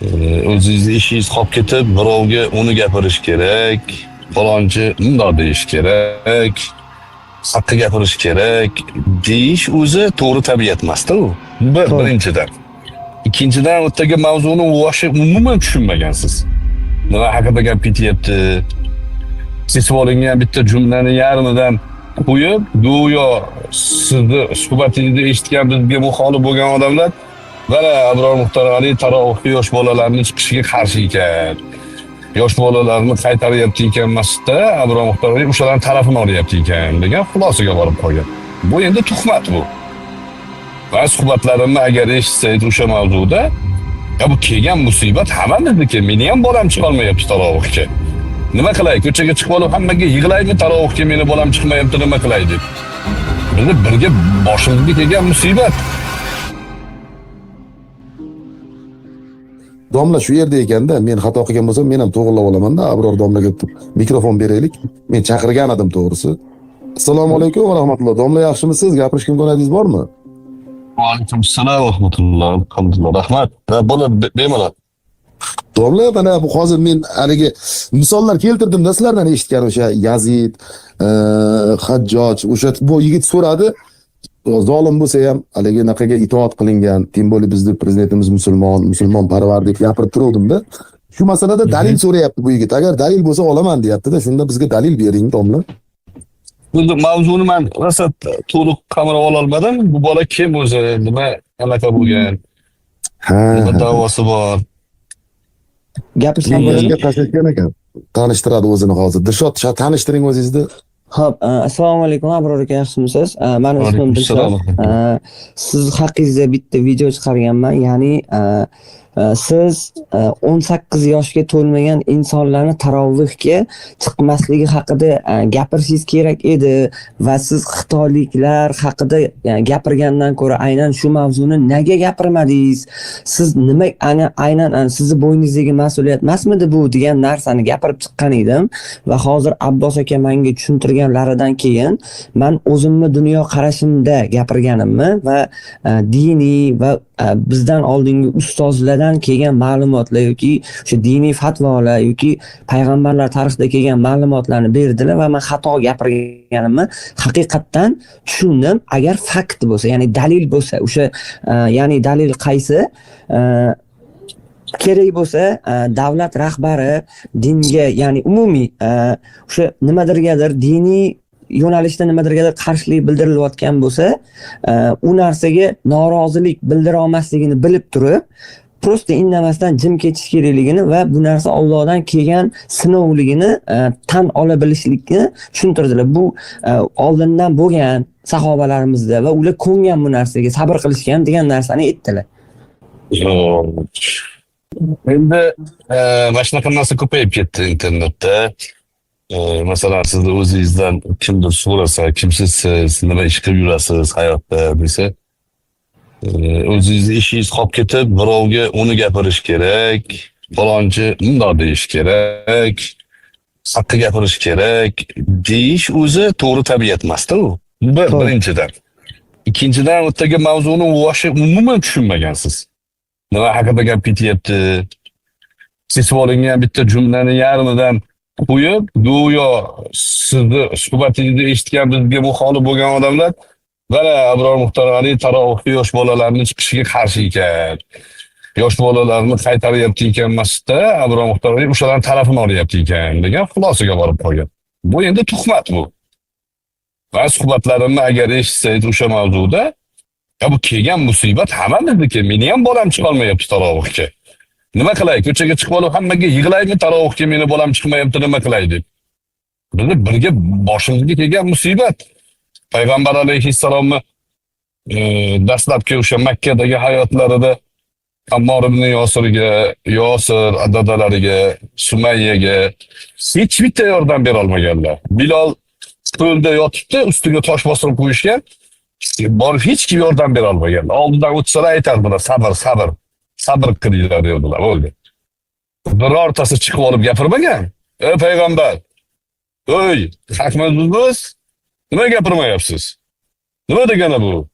O'zingizni ishingiz qolib ketib, birovga uni gapirish kerak, falonchi bundoq deyish kerak, haqqa gapirish kerak deyish o'zi to'g'ri tabiat emasda u. Bir, birinchidan. Ikkinchidan, u yerdagi mavzuni вообще umuman tushunmagansiz. Nima haqida gap ketyapti? Kesib olingan bitta jumlani yarmidan qo'yib, go'yo sizni suhbatingizni eshitgan bizga muxolif bo'lgan odamlar mana Abror Muxtorali tarovihga yosh bolalarni chiqishiga qarshi ekan. Yosh bolalarni qaytaryapti ekan masjidda, Abror Muxtorali o'shalarning tarafini olyapti ekan degan xulosaga borib qolgan. Bu endi tuhmat bu. Va suhbatlarimni agar eshitsangiz o'sha mavzuda, ya bu kelgan musibat hammamizniki, meni ham bolam chiqolmayapti tarovihga. Nima qilay? Ko'chaga chiqib olib hammaga yig'laymi tarovihga meni bolam chiqmayapti, nima qilay deb. Bizni birga boshimizga kelgan musibat. Domla shu yerda ekanda, men xato qilgan bo'lsam, men ham to'g'rilab olamanda. Abror domlaga mikrofon beraylik. Men chaqirgan edim to'g'risi. Assalomu alaykum va rahmatulloh. Domla, yaxshimisiz? Gapirishga imkoniyatingiz bormi? Va alaykum assalom va rahmatulloh. Alhamdulillah. Rahmat. Bo'ladi, bemalol. Domla, mana bu hozir men haligi misollar keltirdim-da, sizlardan eshitgan o'sha Yazid, Hajjoj, o'sha bu yigit so'radi. Zolim bo'lsa ham haligi anaqaga itoat qilingan, тем более bizni prezidentimiz musulmon, musulmonparvar deb gapirib turuvdim-da. Shu masalada dalil so'rayapti bu yigit. Agar dalil bo'lsa olaman deyapti-da. Shunda bizga dalil bering, domla. Bu mavzuni men rosa to'liq qamrab ololmadim. Bu bola kim o'zi? Nima anaqa bo'lgan? Ha. Nima da'vosi bor? Gapirsam bo'ladimi? Gaplashayotgan ekan. Tanishtiradi o'zini hozir. Dilshod, tanishtiring o'zingizni. Xo'p, assalomu alaykum Abror aka, yaxshimisiz? Mani ismim Alaykum Dilshod. assalom. Siz haqingizda bitta video chiqarganman, ya'ni siz 18 yoshga to'lmagan insonlarni tarovihga chiqmasligi haqida gapirishingiz kerak edi va siz xitoyliklar haqida gapirgandan ko'ra aynan shu mavzuni nega gapirmadingiz? Siz nima aynan sizni bo'yningizdagi mas'uliyat emasmidi bu degan narsani gapirib chiqqan edim va hozir Abbos aka menga tushuntirganlaridan keyin man o'zimni dunyo qarashimda gapirganimni va diniy va bizdan oldingi ustozlardan kelgan ma'lumotlar yoki o'sha diniy fatvolar yoki payg'ambarlar tarixida kelgan ma'lumotlarni berdilar va man xato gapirganimni haqiqatdan tushundim. Agar fakt bo'lsa, ya'ni dalil bo'lsa, o'sha ya'ni dalil qaysi, kerak bo'lsa, davlat rahbari dinga, ya'ni umumiy o'sha nimadirgadir diniy yo'nalishda nimadirgadir qarshilik bildirilayotgan bo'lsa, u narsaga norozilik bildira olmasligini bilib turib, просто indamasdan jim ketish kerakligini va bu narsa Allohdan kelgan sinovligini tan ola bilishlikni tushuntirdilar. Bu oldindan bo'lgan sahobalarimizda va ular ko'ngan bu narsaga, sabr qilishgan degan narsani aytdilar. Yo'q. Endi mana shunaqa narsa ko'payib ketdi internetda. Masalan, sizni o'zingizdan kimdir so'rasa, kimsiz siz, nima ish qilib yurasiz hayotda desa, o'zingizni ishingiz qolib ketib, birovga uni gapirish kerak, falonchi bundoq deyish kerak, haqqa gapirish kerak deyish o'zi to'g'ri tabiat emasda u. Bir, birinchidan. Ikkinchidan, u yerdagi mavzuni вообще umuman tushunmagansiz. Nima haqida gap ketyapti? Kesib olingan bitta jumlani yarmidan qo'yib, go'yo sizni suhbatingizni eshitgan bizga muxolif bo'lgan odamlar mana Abror Muxtorali tarovihga yosh bolalarni chiqishiga qarshi ekan. Yosh bolalarni qaytaryapti ekan masjidda, Abror Muxtorali o'shalarning tarafini olyapti ekan degan xulosaga borib qolgan. Bu endi tuhmat bu. Va suhbatlarimni agar eshitsangiz o'sha mavzuda, ya bu kelgan musibat hammamizniki, meni ham bolam chiqolmayapti tarovihga. Nima qilay? Ko'chaga chiqib olib hammaga yig'laymi tarovihga meni bolam chiqmayapti, nima qilay deb. Bizni birga boshimizga kelgan musibat. Payg'ambar alayhissalomni dastlabki o'sha Makkadagi hayotlarida Ammor ibn Yosirga, Yosir dadalariga, Sumayyaga hech bitta yordam bera olmaganlar. Bilol cho'lda yotibdi, ustiga tosh bostirib qo'yishgan. Borib hech kim yordam bera olmagan. Oldidan o'tsalar aytardilar, sabr, sabr. Sabr qilinglar derdilar, bo'ldi. Birortasi chiqib olib gapirmagan. Ey payg'ambar, ey, haqmiz biz? Nima gapirmayapsiz? Nima degani bu?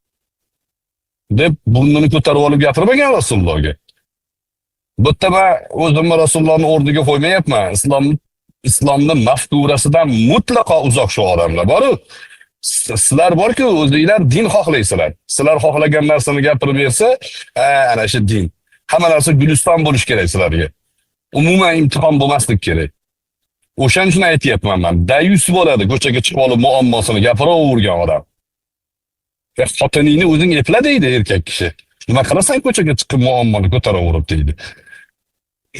Deb burnini ko'tarib olib gapirmagan Rasulullohga. Bu yerda man o'zimni Rasulullohning o'rniga qo'ymayapman. Islomni mafkurasidan mutlaqo uzoq shu odamlar bor-u. Sizlar borku, o'zinglar din xohlaysizlar. Sizlar xohlagan narsani gapirib bersa, ana shu din. Hamma narsa guliston bo'lishi kerak sizlarga. Umuman imtihon bo'lmaslik kerak. O'shaning uchun aytyapman man. Dayus bo'ladi ko'chaga chiqib olib muammosini gapiravergan odam. Xotiningni o'zing epla deydi erkak kishi. Nima qilasan ko'chaga chiqib muammoni ko'taraverib deydi.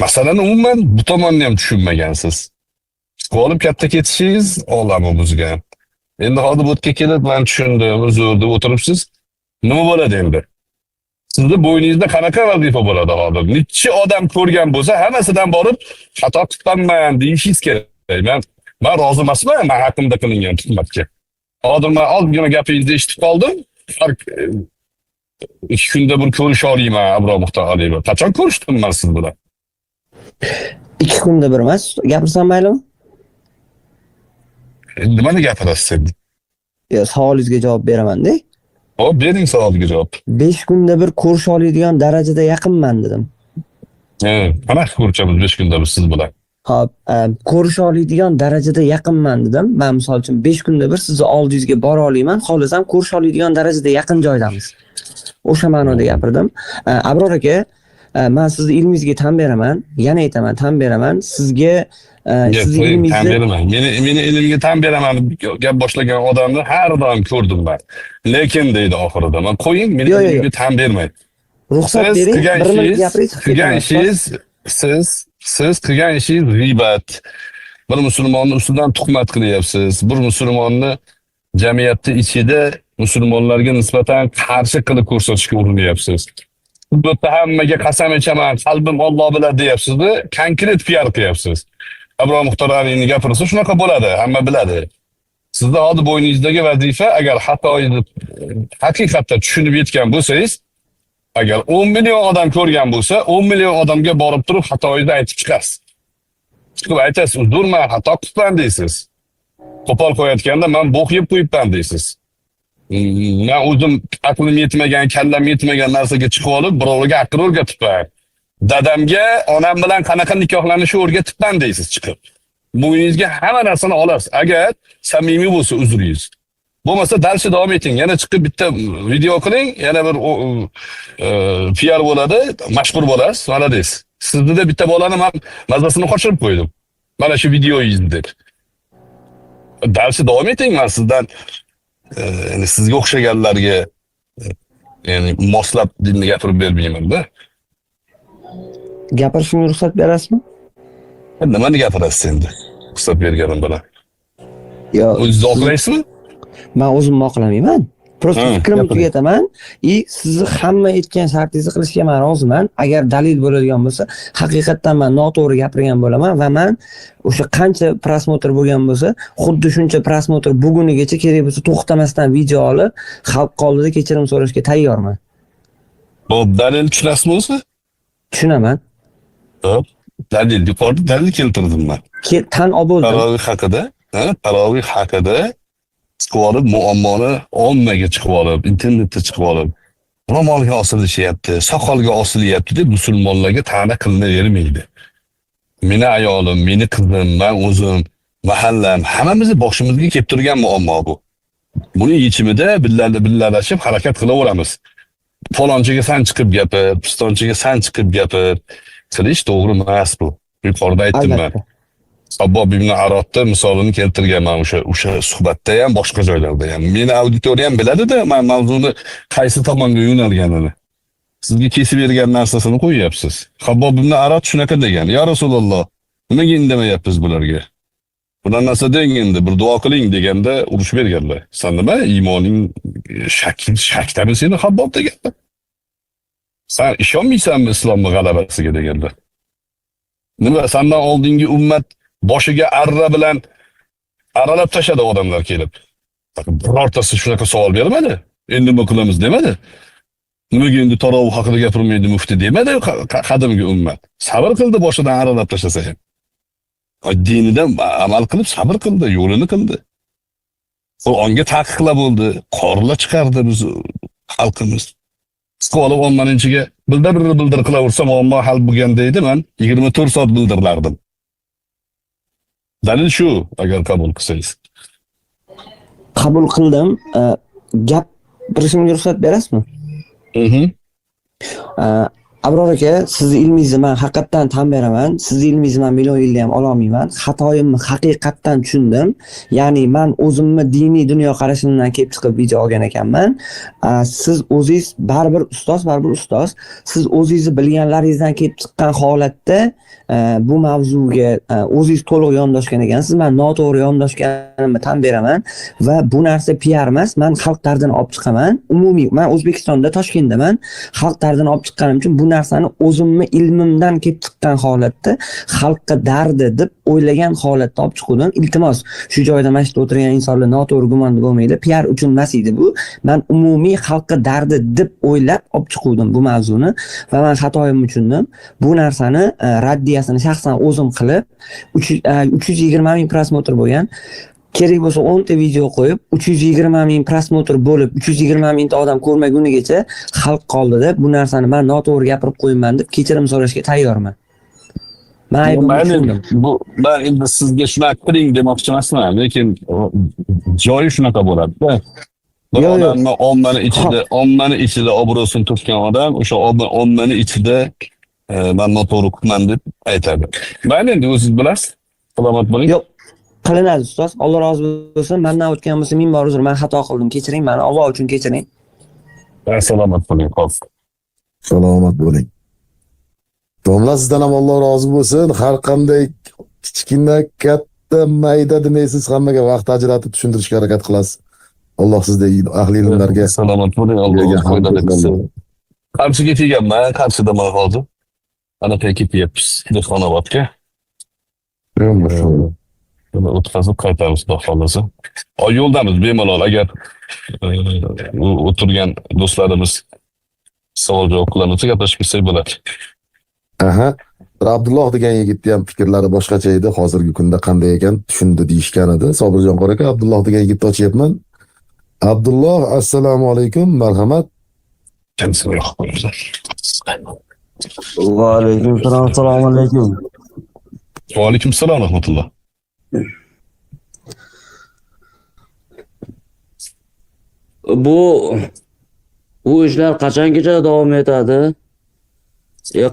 Masalani umuman bu tomonni ham tushunmagansiz. Chiqib olib katta ketishingiz olamni buzgan. Endi hozir bu yerga kelib men tushundim, uzr deb o'tiribsiz. Nima bo'ladi endi? Sizni bo'yningizda qanaqa vazifa bo'ladi hozir? Necha odam ko'rgan bo'lsa, hammasidan borib xato qilibman deyishingiz kerak. Men rozi emasman, men haqimda qilingan tuhmatga. Hozir men ozgina gapingizni eshitib qoldim. Har 2 kunda bir ko'risha olmayman Abror Muxtor Aliyev. Qachon ko'rishdim men siz bilan? 2 kunda bir emas, gapirsam maylimi? Nimani gapirasiz endi? Yo, savolingizga javob beraman-da. Hop, bering savolga javob. 5 kunda bir ko'risha oladigan darajada yaqinman dedim. Qanaqa ko'rishamiz 5 kunda bir siz bilan? Hop, ko'risha oladigan darajada yaqinman dedim. Men misol uchun 5 kunda bir sizni oldingizga bora olaman, xohlasam ko'risha oladigan darajada yaqin joydamiz. O'sha ma'noda gapirdim. Abror aka, men sizni ilmingizga tan beraman, yana aytaman, tan beraman. Sizga sizni ilmingizni tan beraman. Meni ilmimga tan beraman gap boshlagan odamni har doim ko'rdim men. Lekin deydi oxirida, men qo'ying, meni ilmimga tan bermang. Ruxsat bering, bir minut gapiring, chiqib qilgan ishingiz, siz qilgan ishingiz g'iybat. Bir musulmonni ustidan tuhmat qilyapsiz. Bir musulmonni jamiyatni ichida musulmonlarga nisbatan qarshi qilib ko'rsatishga urinyapsiz. Bu yerda hammaga qasam ichaman, qalbim Alloh biladi deyapsiz-da, konkret PR qilyapsiz. Abror Muxtor Aliyni gapirsa shunaqa bo'ladi, hamma biladi. Sizni hozir bo'yningizdagi vazifa, agar xatoyingizni haqiqatda tushunib yetgan bo'lsangiz, agar 10 million odam ko'rgan bo'lsa, 10 million odamga borib turib xatoyingizni aytib chiqasiz. Chiqib aytasiz, uzr, men xato qilibman deysiz. Qo'pol qo'yayotganda men bo'q yeb qo'yibman deysiz. Men o'zim aqlim yetmagan, kallam yetmagan narsaga chiqib olib, birovga aql o'rgatibman. Dadamga onam bilan qanaqa nikohlanishni o'rgatibman deysiz chiqib. Bo'yningizga hamma narsani olasiz. Agar samimiy bo'lsa uzringiz. Bo'lmasa dalshi davom eting. Yana chiqib bitta video qiling, yana bir PR bo'ladi, mashhur bo'lasiz, mana deysiz. Sizni de bitta bolani men mazasini qochirib qo'ydim. Mana shu videoyingizni deb. Dalshi davom eting, men sizdan yani sizga o'xshaganlarga ya'ni moslab dinni gapirib bermayman-da. Gapirishimga ruxsat berasizmi? Nimani gapirasiz endi? Ruxsat berganim bilan. Yo, o'zingizni oqlaysizmi? Men o'zimni oqlamayman. Prosta fikrimni gapiring. tugataman. I sizni hamma aytgan shartingizni qilishga men roziman. Agar dalil bo'ladigan bo'lsa, haqiqatdan men noto'g'ri gapirgan bo'laman va men o'sha qancha prosmotr bo'lgan bo'lsa, xuddi shuncha prosmotr bugunigacha kerak bo'lsa to'xtamasdan video olib, xalq oldida kechirim so'rashga tayyorman. Xo'p, dalil tushunasizmi o'zi? Tushunaman. Xo'p, dalil yuqorida dalil keltirdim men. Tan olib bo'ldim. Tarovih haqida, tarovih haqida chiqib olib muammoni ommaga chiqib olib, internetda chiqib olib, ro'molga osilishyapti, soqolga osilyapti deb musulmonlarga ta'na qilinavermaydi. Meni ayolim, meni qizim, men o'zim, mahallam, hammamizni boshimizga kelib turgan muammo bu. Buni yechimida billalashib harakat qilaveramiz. Falonchiga san chiqib gapir, pistonchiga san chiqib gapir qilish to'g'ri emas bu. Yuqorida aytdim men. Albatta. Sabbob ibn Arotda misolini keltirganman o'sha suhbatda ham, boshqa joylarda ham. Meni auditoriyam biladi-da, men mavzuni qaysi tomonga yo'nalganini. Sizga kesib bergan narsasini qo'yyapsiz. Habbob ibn Arot shunaqa degan: "Ya Rasululloh, nimaga indamayapmiz bularga? Bular narsa deng endi, bir duo qiling" deganda urush berganlar. Sen nima iymoning shakdami seni Habbob deganlar. Sen ishonmaysanmi islomning g'alabasiga deganlar. Nima sendan oldingi ummat boshiga arra bilan aralab tashladi odamlar kelib. Birortasi shunaqa savol bermadi. Endi nima qilamiz demadi. Nimaga endi tarovih haqida gapirmaydi mufti demadi qadimgi ummat. Sabr qildi boshidan aralab tashlasa ham. Dinidan amal qilib sabr qildi, yo'lini qildi. Qur'onga taqiqlar bo'ldi, qorlar chiqardi biz xalqimiz. Chiqib olib ommaning ichiga bildir bildir qilaversa muammo hal bo'lgan deydi, man 24 soat bildirlardim. Dalil shu, agar qabul qilsangiz. Qabul qildim. Gapirishimga ruxsat berasizmi? Mhm. Abror aka, sizni ilmingizni man haqiqatdan tan beraman. Sizni ilmingizni man million yilda ham ololmayman. Xatoyimni haqiqatdan tushundim. Ya'ni man o'zimni diniy dunyoqarashimdan kelib chiqib video olgan ekanman. Siz o'zingiz baribir ustoz, baribir ustoz. Siz o'zingizni bilganlaringizdan kelib chiqqan holatda bu mavzuga o'zingiz to'liq yondoshgan ekansiz. Man noto'g'ri yondoshganimni tan beraman va bu narsa PR emas. Man xalq dardini olib chiqaman. Umumiy, man O'zbekistonda, Toshkentdaman. Xalq dardini olib chiqqanim uchun bu narsani o'zimni ilmimdan kelib chiqqan holatda xalqqa dardi deb o'ylagan holatda olib chiquvdim. Iltimos, shu joyda mana shu yerda o'tirgan insonlar noto'g'ri gumonda bo'lmaydi. PR uchun emas edi bu. Man umumiy xalqqa dardi deb o'ylab olib chiquvdim bu mavzuni va man xatoyimni tushundim. Bu narsani raddiyasini shaxsan o'zim qilib 320 ming просмотр bo'lgan. Kerak bo'lsa 10 ta video qo'yib 320 ming просмотр bo'lib 320 mingta odam ko'rmagunigacha xalq oldida bu narsani man noto'g'ri gapirib qo'yibman deb kechirim so'rashga tayyorman. Man aybimni tushundim. Bu ben endi sizga shunaqa qiling demoqchi emasman, lekin joyi shunaqa bo'ladi-da. Bir Yo'q, yo'q. odamni ommani ichida obro'sini to'kkan odam o'sha ommani ichida man noto'g'ri qilibman deb aytadi. Mayli, endi o'zingiz bilasiz. Salomat bo'ling. Yo'q, qilinadi ustoz. Alloh rozi bo'lsin. Mendan o'tgan bo'lsa ming bor uzr. Men xato qildim. Kechiring meni. Alloh uchun kechiring. Ha, salomat bo'ling. Xo'p. Salomat bo'ling. Domla, sizdan ham Alloh rozi bo'lsin. Har qanday kichkina, katta, mayda demaysiz, hammaga vaqt ajratib tushuntirishga harakat qilasiz. Alloh sizdek ahli ilmlarga Salomat bo'ling. Alloh bergan foydali qilsin. hamd. Qarshiga kelganman, Qarshidaman hozir. Anaqa ketyapmiz Dehqonobodga. Buni o'tkazib qaytamiz, xudo xohlasa. Oy, yo'ldamiz bemalol, agar u o'tirgan do'stlarimiz savol javob qilamizsa gaplashib ketsak bo'ladi. Aha. Bir Abdulloh degan yigitni ham fikrlari boshqacha edi. Hozirgi kunda qanday ekan, tushundi deyishgan edi. Sobirjon qori aka, Abdulloh degan yigitni ochyapman. Abdulloh, assalomu alaykum, marhamat. Kendisini yoqib qo'yinglar. Va alaykum assalom, assalomu alaykum. Va alaykum assalom rahmatulloh. Bu ishlar qachongacha davom etadi?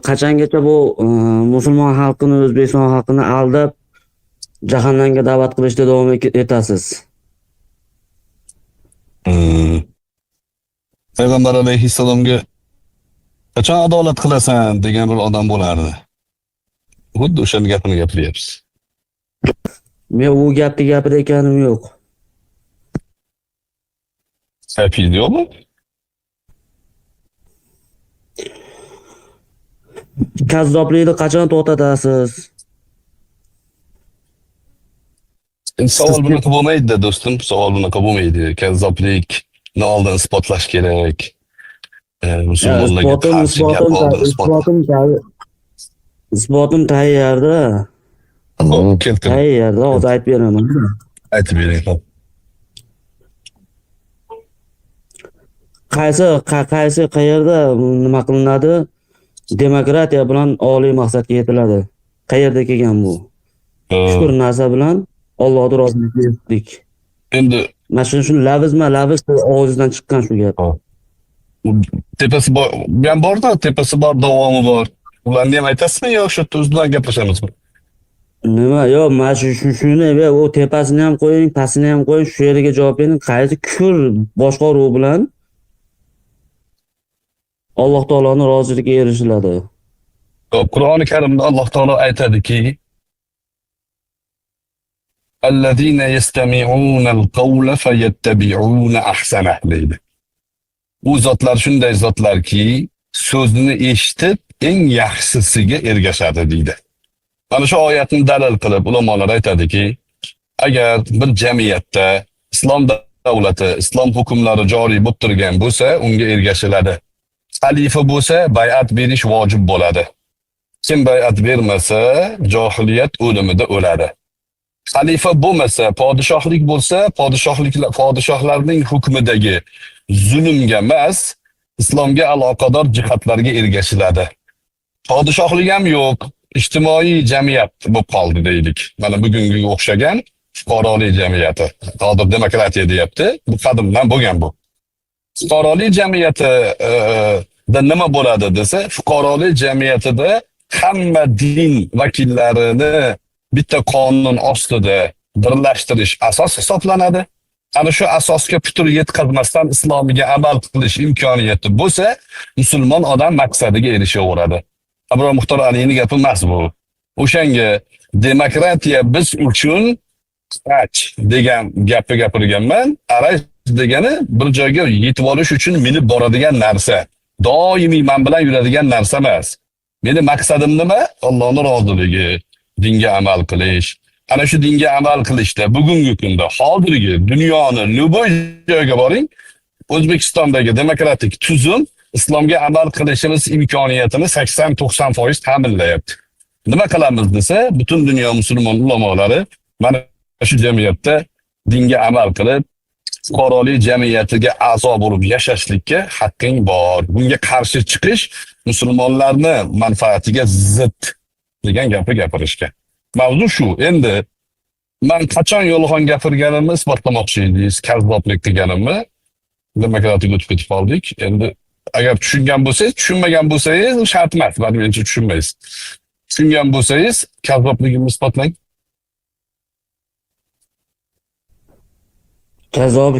Qachongacha bu musulmon xalqini, O'zbekiston xalqini aldab jahannamga da'vat qilishda davom etasiz? Payg'ambar alayhissalomga qachon adolat qilasan degan bir odam bo'lardi. Xuddi o'shani gapini gapiryapsiz. Men u gapni gapirayotganim yo'q. Gapingiz yo'qmi? Kazzoblikni qachon to'xtatasiz? Endi savol bunaqa bo'lmaydi-da, do'stim, savol bunaqa bo'lmaydi. Kazzoblikni oldin isbotlash kerak. Musulmonlarga qarshi gap oldin isbot. Isbotim tayyorda. Xo'p, keltiring. Tayyorda, hozir aytib beraman. Aytib bering, xo'p. Qaysi qayerda nima qilinadi? Demokratiya bilan oliy maqsadga yetiladi. Qayerda kelgan bu? Shukur narsa bilan Allohning roziligiga yetdik. Endi mana shuni lavizma laviz og'zingizdan chiqqan shu gap. Tepasi bor, bu ham bor-da, tepasi bor, davomi bor. Ularni ham aytasizmi yo shu yerda o'zi bilan gaplashамizmi? Nima? Yo'q, mana shuni, u tepasini ham qo'ying, pastini ham qo'ying, shu yerga javob bering. Qaysi kufr boshqaruv bilan Alloh taoloning roziligiga erishiladi? Xo'p, Qur'oni Karimda Alloh taolo aytadiki: Allazina yastami'una al-qawla fayattabi'una ahsana deydi. U zotlar shunday zotlarki, so'zni eshitib eng yaxshisiga ergashadi deydi. Mana shu oyatni dalil qilib ulamolar aytadiki, agar bir jamiyatda islom davlati, islom hukmlari joriy bo'lib turgan bo'lsa, unga ergashiladi. Xalifa bo'lsa, bay'at berish vojib bo'ladi. Kim bay'at bermasa, johiliyat o'limida o'ladi. Xalifa bo'lmasa, podshohlik bo'lsa, podshohlarning hukmidagi zulmga emas, Islomga aloqador jihatlarga ergashiladi. Podshohlik ham yo'q, ijtimoiy jamiyat bo'lib qoldi deylik. Mana bugungiga o'xshagan fuqarolik jamiyati. Hozir demokratiya deyapti. Bu qadimdan bo'lgan bu. Fuqarolik jamiyati da nima bo'ladi desa, fuqarolik jamiyatida hamma din vakillarini bitta qonun ostida birlashtirish asos hisoblanadi. Ana shu asosga putur yetkazmasdan islomiga amal qilish imkoniyati bo'lsa, musulmon odam maqsadiga erishaveradi. Abror Muxtor Aliyning gapi emas bu. O'shanga demokratiya biz uchun arach degan gapni gapirganman. Arach degani bir joyga yetib olish uchun minib boradigan narsa. Doimiy men bilan yuradigan narsa emas. Meni maqsadim nima? Allohning roziligi, dinga amal qilish. Ana shu dinga amal qilishda bugungi kunda hozirgi dunyoni любой joyga boring, O'zbekistondagi demokratik tuzum islomga amal qilishimiz imkoniyatini 80-90% ta'minlayapti. Nima qilamiz desa, butun dunyo musulmon ulamolari mana shu jamiyatda dinga amal qilib, fuqarolik jamiyatiga a'zo bo'lib yashashlikka haqqing bor. Bunga qarshi chiqish musulmonlarni manfaatiga zid degan gapni gapirishgan. Mavzu shu. Endi men qachon yolg'on gapirganimni isbotlamoqchi edingiz, kazzoblik qilganimni. Demokratik o'tib ketib qoldik. Endi agar tushungan bo'lsangiz, tushunmagan bo'lsangiz shart emas, menimcha tushunmaysiz. Tushungan bo'lsangiz, kazzobligimni isbotlang.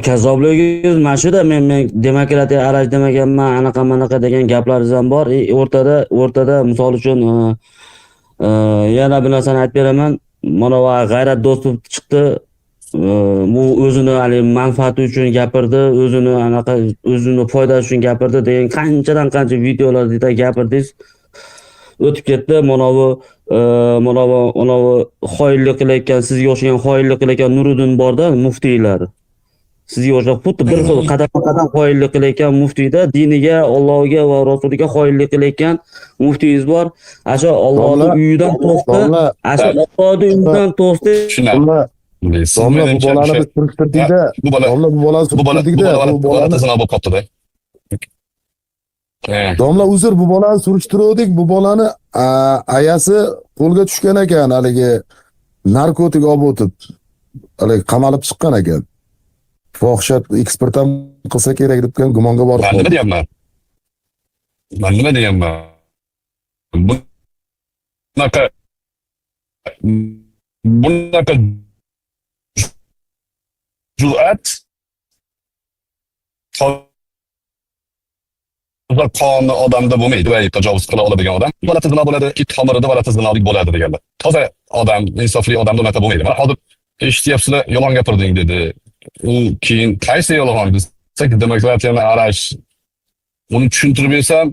Kazzobligingiz mana shuda, men demokratiya arach demaganman, anaqa manaqa degan gaplaringiz ham bor. O'rtada misol uchun yana bir narsani aytib beraman. Mana va G'ayrat Do'stov chiqdi. Bu o'zini hali manfaati uchun gapirdi, o'zini anaqa o'zini foydasi uchun gapirdi degan qanchadan qancha videolarda gapirdingiz. O'tib ketdi. Mana bu xoinlik qilayotgan, sizga o'xshagan xoinlik qilayotgan Nuriddin borda, muftiylar. Sizga o'xshab xuddi bir xil qadam-qadam xoinlik qilayotgan muftiyda, diniga, Allohga va rasuliga xoinlik qilayotgan muftingiz bor. Asha Allohning uyidan to'sdi. Asha Allohning uyidan to'sdi. Domla bu bolani biz surishtirdikda, domla bu bolani surishtirdikda, bu bolani zino bo'lib qolibdi-da. Domla uzr, bu bolani surishtirdik, bu bolani ayasi qo'lga tushgan ekan, haligi narkotik olib o'tib, haligi qamalib chiqqan ekan. Fohisha eksport ham qilsa kerak deb gumonga borib qoldi. Nima deyapman? Men nima deyapman? Bunaqa jur'at toza qonni odamda bo'lmaydi va tajovuz qila oladigan odam valati zino bo'ladi, it tomirida valati zinolik bo'ladi deganlar. Toza odam, insofli odamda unaqa bo'lmaydi. Mana hozir eshityapsizlar, yolg'on gapirding dedi. U keyin qaysi yolg'on desak, demokratiyani arash, uni tushuntirib bersam,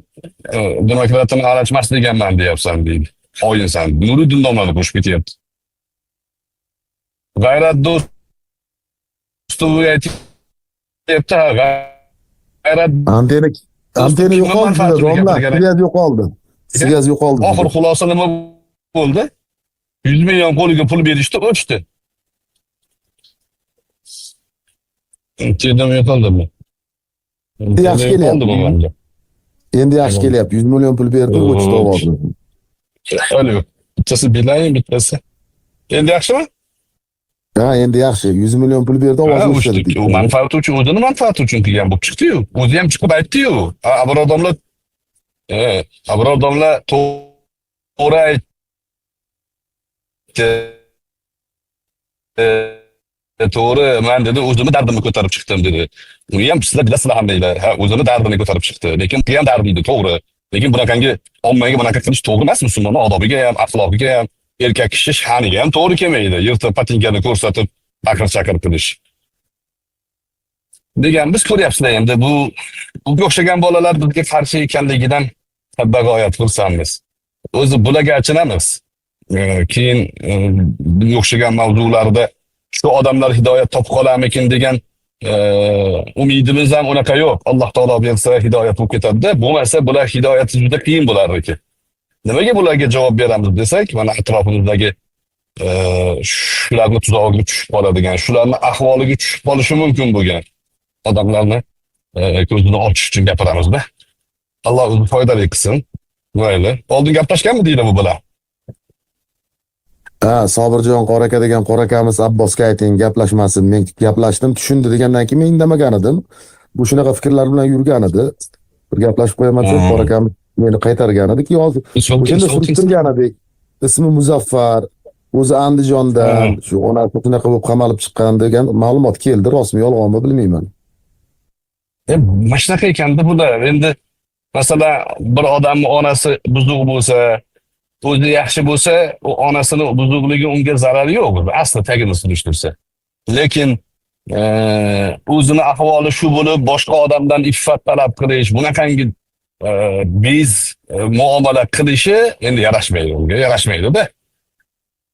demokratiyani arash emas deganman deyapsan deydi. Xoinsan. Nuriddin domlani qo'shib ketyapti. G'ayrat Do'stovga aytyapti, G'ayrat antena yo'qoldi, domla, sviyaz yo'qoldi. Sviyaz yo'qoldi. Oxir xulosa nima bo'ldi? 100 million qo'liga pul berishdi, o'chdi. Antena yo'qoldimi? Yaxshi kelyapti. Endi yaxshi kelyapti. 100 million pul berdi, o'chdi ovozni. Alo, bittasi Beeline, bittasi. Endi yaxshimi? Ha, endi yaxshi. 100 million pul berdi, ovozni o'chdi. U manfaati uchun, o'zini manfaati uchun qilgan bo'lib chiqdi-yu. O'zi ham chiqib aytdi-yu. Abror domla to'g'ri aytdi. To'g'ri, men dedi, o'zimni dardimni ko'tarib chiqdim dedi. Uni ham sizlar bilasizlar hamdanglar. Ha, o'zini dardini ko'tarib chiqdi. Lekin bu ham dardi edi, to'g'ri. Lekin bunaqangi ommaga bunaqa qilish to'g'ri emas, musulmonning odobiga ham, axloqiga ham, erkak kishi sha'niga ham to'g'ri kelmaydi. Yirtiq patinkani ko'rsatib baqir-chaqir qilish. Degan biz ko'ryapsizlar endi bu bunga o'xshagan bolalar bizga qarshi ekanligidan bag'oyat xursandmiz. O'zi bularga achinamiz. Keyin bunga o'xshagan mavzularda shu odamlar hidoyat topib qolarmikin degan umidimiz ham unaqa yo'q. Alloh taolo bersa hidoyat bo'lib ketadi-da. Bo'lmasa bular hidoyati juda qiyin bo'lardi. Nimaga bularga javob beramiz desak, mana atrofimizdagi shularni tuzog'iga tushib qoladigan, shularni ahvoliga tushib qolishi mumkin bo'lgan odamlarni ko'zini ochish uchun gapiramizda. Alloh o'zi foydali qilsin. Mayli. Oldin gaplashganmi deydi bu bilan? Ha, Sobirjon qora aka degan qora akamiz Abbosga ayting, gaplashmasin. Men gaplashdim, tushundi degandan keyin men indamagan edim. Bu shunaqa fikrlar bilan yurgan edi. Bir gaplashib qo'yaman deb qora akamiz meni qaytargan edi ki hozir o'shanda surishtirgan edik. Ismi Muzaffar, o'zi Andijondan, shu onasi shunaqa bo'lib qamalib chiqqan degan ma'lumot keldi. Rostmi, yolg'onmi bilmayman. Mana shunaqa ekanda bular. Endi masalan, bir odamning onasi buzuq bo'lsa, o'zi yaxshi bo'lsa, u onasini buzuqligi unga zarari yo'q, asli tagini surishtirsa. Lekin o'zini ahvoli shu bo'lib, boshqa odamdan iffat talab qilish, bunaqangi biz muomala qilishi endi yarashmaydi unga, yarashmaydi-da.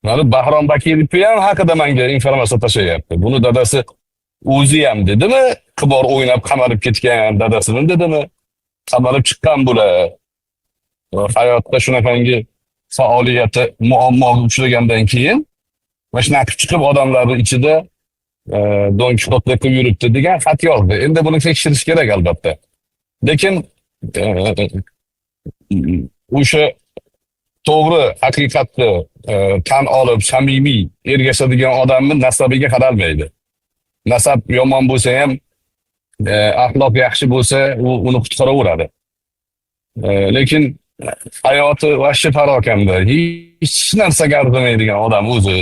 Mana Bahrom Bakirovni ham haqida menga informatsiya tashlayapti. Buni dadasi o'zi ham dedimi, qimor o'ynab qamalib ketgan dadasini dedimi, qamalib chiqqan bular. Hayotda shunaqangi faoliyati muammoga uchragandan keyin mana shunaqa chiqib odamlarning ichida Don Kixotlik qilib yuribdi degan xat yozdi. Endi buni tekshirish kerak albatta. Lekin o'sha to'g'ri haqiqatni tan olib samimiy ergashadigan odamning nasabiga qaralmaydi. Nasab yomon bo'lsa ham axloq yaxshi bo'lsa u uni qutqaraveradi. Lekin hayoti vahshiy parokanda, hech narsaga arzimaydigan odam o'zi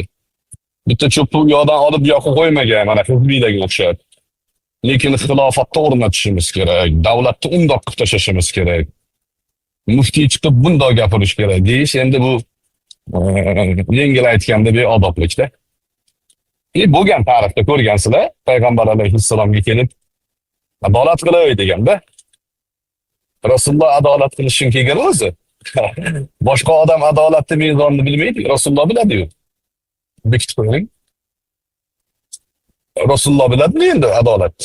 bitta cho'pni u yoqdan olib bu yoqqa qo'ymagan, mana hizbiylarga o'xshab. Lekin xilofatni o'rnatishimiz kerak, davlatni undoq qilib tashlashimiz kerak. Muftiy chiqib bundoq gapirish kerak deyish endi bu yengil aytganda beodoblikda. Bo'lgan tarixda ko'rgansizlar, payg'ambar alayhissalomga kelib adolat qilay deganda Rasululloh adolat qilish uchun kelgan o'zi. Boshqa odam adolatni mezonini bilmaydi, Rasululloh biladi-yu. Bekitib qo'ying. Rasululloh biladimi endi adolat?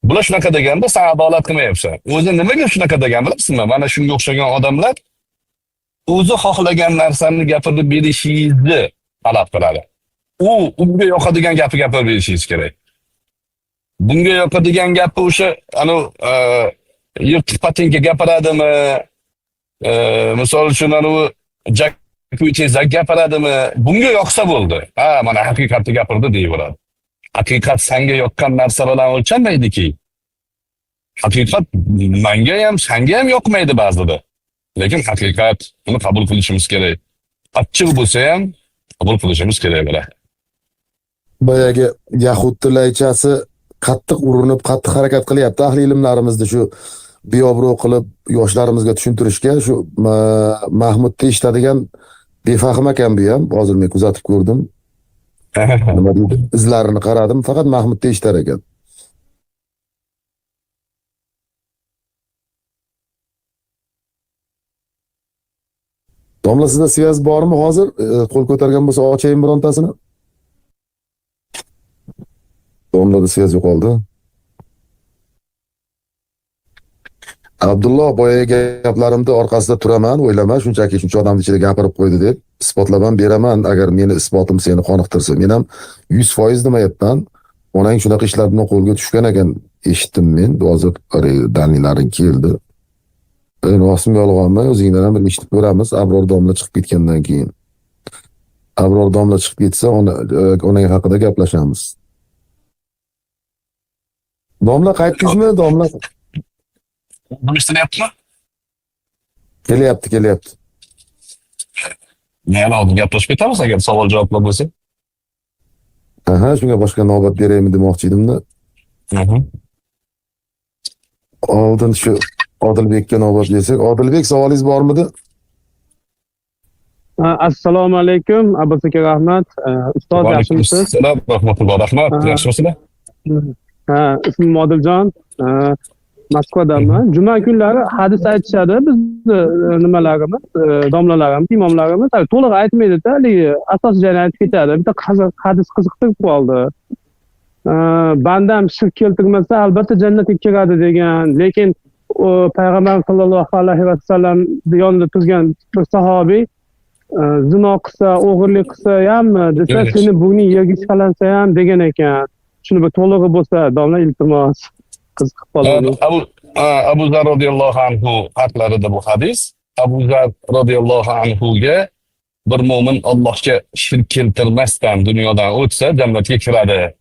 Bular shunaqa deganda sen adolat qilmayapsan. O'zi nimaga shunaqa degan bilasizmi? Mana shunga o'xshagan odamlar o'zi xohlagan narsani gapirib berishingizni talab qiladi. U unga yoqadigan gapi gapirib berishingiz kerak. Bunga yoqadigan gapi o'sha anu yirtiq patinka gapiradimi? Misol uchun anu tezak gapiradimi? Bunga yoqsa bo'ldi. Ha, mana haqiqatni gapirdi deyaveradi. Haqiqat senga yoqqan narsa bilan o'lchanmaydiki. Haqiqat menga ham, senga ham yoqmaydi ba'zida. Lekin haqiqat, uni qabul qilishimiz kerak. Achchiq bo'lsa ham qabul qilishimiz kerak bular. Boyagi yahud tilaychasi qattiq urinib, qattiq harakat qilyapti. Ahli ilmlarimizni shu beobro' qilib yoshlarimizga tushuntirishga shu Mahmudni eshitadigan befahm ekan bu ham. Hozir men kuzatib ko'rdim. Nima deydi? Izlarini qaradim, faqat Mahmudni eshitar ekan. Domla, sizda svязь bormi hozir? Qo'l ko'targan bo'lsa ochayin birontasini. Domlada svязь yo'qoldi. Abdulloh, boyagi gaplarimni orqasida turaman, o'ylama, shunchaki shuncha odamning ichida gapirib qo'ydi deb isbotlab ham beraman, agar meni isbotim seni qoniqtirsa. Men ham 100% demayapman. Onang shunaqa ishlar bilan qo'lga tushgan ekan, eshitdim men. Hozir dalillaring keldi. Rostmi yolg'onmi, o'zingdan ham bir eshitib ko'ramiz. Abror domla chiqib ketgandan keyin. Abror domla chiqib ketsa, onang haqida gaplashamiz. Domla qaytdingizmi? Domla Eshitilyaptimi? Kelyapti, kelyapti. Yana oldin gaplashib ketamiz agar savol javoblar bo'lsa. Aha, shunga boshqa navbat beraymi demoqchi edimda. Oldin shu Odilbekka navbat bersak. Odilbek, savolingiz bormidi? Assalomu alaykum, Abbos aka, rahmat. Ustoz, yaxshimisiz? Assalom, rahmatulloh, rahmat. Yaxshimisizlar? Ha, ismim Odiljon. Moskvadaman. Juma kunlari hadis aytishadi bizni nimalarimiz, domlalarimiz, imomlarimiz. To'liq aytmaydi-da, haligi asosiy joyini aytib ketadi. Bitta hadis qiziqtirib qoldi. Bandam shirk keltirmasa albatta jannatga kiradi degan, lekin payg'ambar sollallohu alayhi vasallam yonida turgan bir sahobiy zino qilsa, o'g'irlik qilsa hammi desa, seni burning yerga ishqalansa ham degan ekan. Shuni bir to'lig'i bo'lsa, domla, iltimos. Qiziqib qoldim. Abu Zar radhiyallohu anhu haqlarida bu hadis. Abu Zar radhiyallohu anhuga bir mo'min Allohga shirk keltirmasdan dunyodan o'tsa jannatga kiradi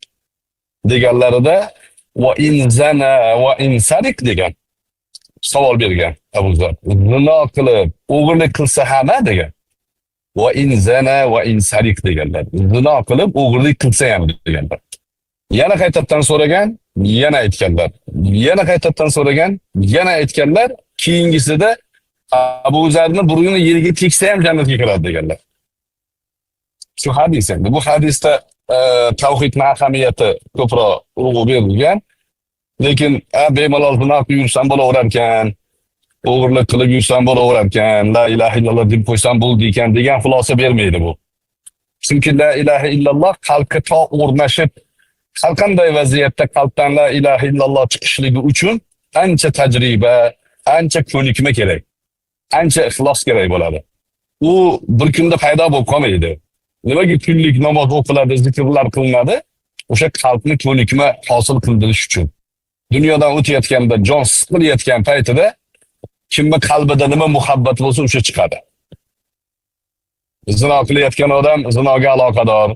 deganlarida va in zana va in sarik degan savol bergan Abu Zar. Zino qilib, o'g'irlik qilsa hamma degan. Va in zana va in sarik deganlar. Zino qilib, o'g'irlik qilsa ham deganlar. Yana qaytadan so'ragan, yana aytganlar. Yana qaytadan so'ragan, yana aytganlar. Keyingisida Abu Zarni burnini yerga tegsa ham jannatga kiradi deganlar. Shu hadis endi. Bu hadisda tavhidning ahamiyati ko'proq urg'u berilgan. Lekin bemalol zino qilib yursam bo'laverarkan, o'g'irlik qilib yursam bo'laverarkan, la ilaha illalloh deb qo'ysam bo'ldi ekan degan xulosa bermaydi bu. Chunki la ilaha illalloh qalbga to o'rnashib, har qanday vaziyatda qalbdan la ilaha illalloh chiqishligi uchun ancha tajriba, ancha ko'nikma kerak. Ancha ixlos kerak bo'ladi. U bir kunda paydo bo'lib qolmaydi. Nimaga kunlik namoz o'qiladi, zikrlar qilinadi? O'sha qalbni ko'nikma hosil qildirish uchun. Dunyodan o'tayotganda, jon siqilayotgan paytida kimni qalbida nima muhabbat bo'lsa o'sha chiqadi. Zino qilayotgan odam zinoga aloqador,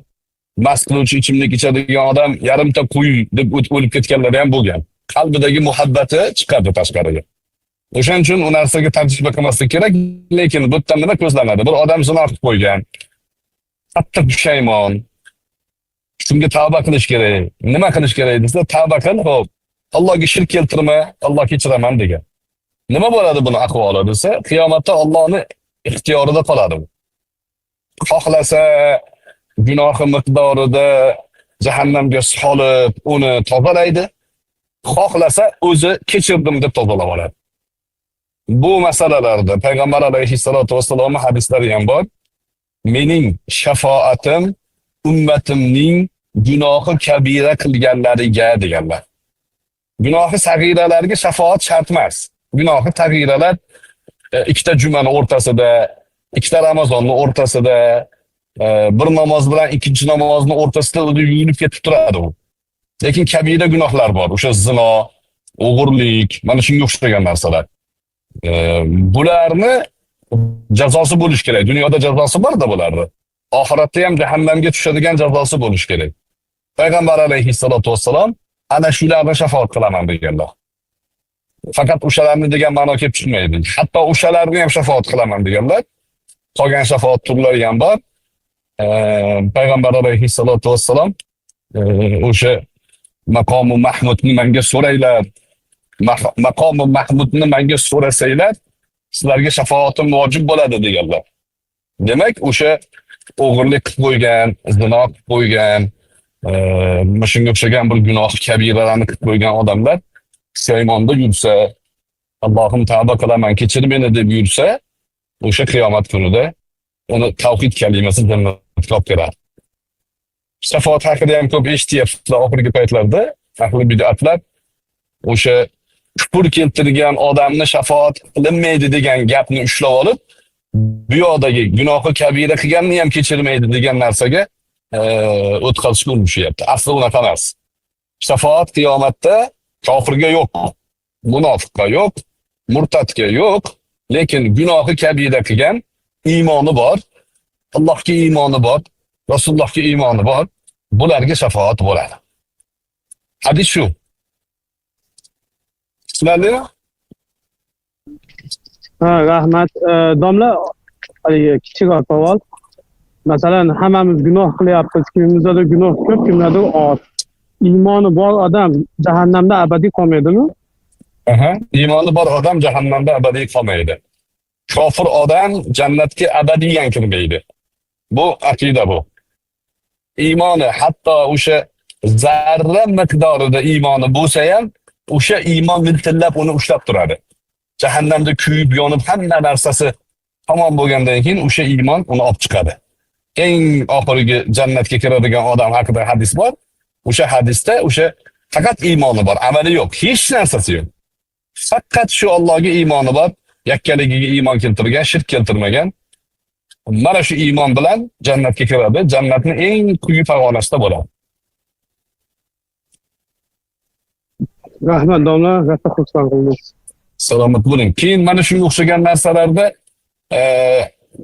mast qiluvchi ichimlik ichadigan odam yarimta quy deb o'lib ketganlar ham bo'lgan. Qalbidagi muhabbati chiqadi tashqariga. O'shaning uchun u narsaga tajriba qilmaslik kerak, lekin bu yerdan nima ko'zlanadi? Bir odam zino qilib qo'ygan, qattiq pushaymon, shunga tavba qilish kerak. Nima qilish kerak desa, tavba qil, xo'p, Allohga shirk keltirma, Alloh kechiraman degan. Nima bo'ladi buni ahvoli desa, qiyomatda Allohning ixtiyorida qoladi bu. Xohlasa gunohi miqdorida jahannamga solib uni tozalaydi, xohlasa o'zi kechirdim deb tozalab oladi. Bu masalalarda Payg'ambar alayhissalatu vassalomning hadislari ham bor. Mening shafoatim ummatimning gunohi kabira qilganlariga deganlar. Gunohi sag'iralarga shafoat shart emas. Gunohi sag'iralar ikkita jumani o'rtasida, ikkita Ramazonni o'rtasida, bir namoz bilan ikkinchi namozni o'rtasida o'zi yuvilib ketib turadi u. Lekin kabira gunohlar bor. O'sha zino, o'g'irlik, mana shunga o'xshagan narsalar. Bularni jazosi bo'lish kerak. Dunyoda jazosi bor-da bularni. Oxiratda ham jahannamga tushadigan jazosi bo'lish kerak. Payg'ambar alayhissalatu vassalom ana shularni shafoat qilaman deganlar. Faqat o'shalarni degan ma'no kelib chiqmaydi. Hatto o'shalarni ham shafoat qilaman deganlar. Qolgan shafoat turlari ham bor. Payg'ambar alayhissalatu vassalom o'sha maqomi Mahmudni menga so'ranglar. Maqomi Mahmudni menga so'rasanglar, sizlarga shafoatim vojib bo'ladi deganlar. Demak, o'sha o'g'irlik qilib qo'ygan, zino qilib qo'ygan, shunga o'xshagan bir gunoh kabiralarni qilib qo'ygan odamlar pushaymonda yursa, Allohim tavba qilaman, kechir meni deb yursa, o'sha qiyomat kunida uni tavhid kalimasi jannatga olib kiradi. Shafoat haqida ham ko'p eshityapsizlar oxirgi paytlarda. Ahli bid'atlar o'sha kufr keltirgan odamni shafoat qilinmaydi degan gapni ushlab olib, bu yoqdagi gunohi kabira qilganni ham kechirmaydi degan narsaga o'tkazishga urinishyapti. Asli unaqa emas. Shafoat qiyomatda kofirga yo'q, munofiqqa yo'q, murtadga yo'q, lekin gunohi kabira qilgan iymoni bor, Allohga iymoni bor, Rasulullohga iymoni bor, bularga shafoat bo'ladi. Hadis shu. Tushunarlimi? Ha, rahmat. Domla, haligi kichikroq savol. Masalan, hammamiz gunoh qilyapmiz, kimimizda gunoh ko'p, kimlardir oz. Iymoni bor odam jahannamda abadiy qolmaydimi? Aha, iymoni bor odam jahannamda abadiy qolmaydi. Kofir odam jannatga abadiyan kirmaydi. Bu aqida bu. Iymoni hatto o'sha zarra miqdorida iymoni bo'lsa ham, o'sha iymon miltillab uni ushlab turadi. Jahannamda kuyib yonib hamma narsasi tamom bo'lgandan keyin o'sha iymon uni olib chiqadi. Eng oxirgi jannatga kiradigan odam haqida hadis bor. O'sha hadisda o'sha faqat iymoni bor, amali yo'q, hech narsasi yo'q. Faqat shu Allohga iymoni bor, yakkaligiga iymon keltirgan, shirk keltirmagan. Mana shu iymon bilan jannatga kiradi. Jannatning eng quyi pog'onasida bo'ladi. Rahmat domla, katta xursand qildingiz. Salomat bo'ling. Keyin mana shunga o'xshagan narsalarda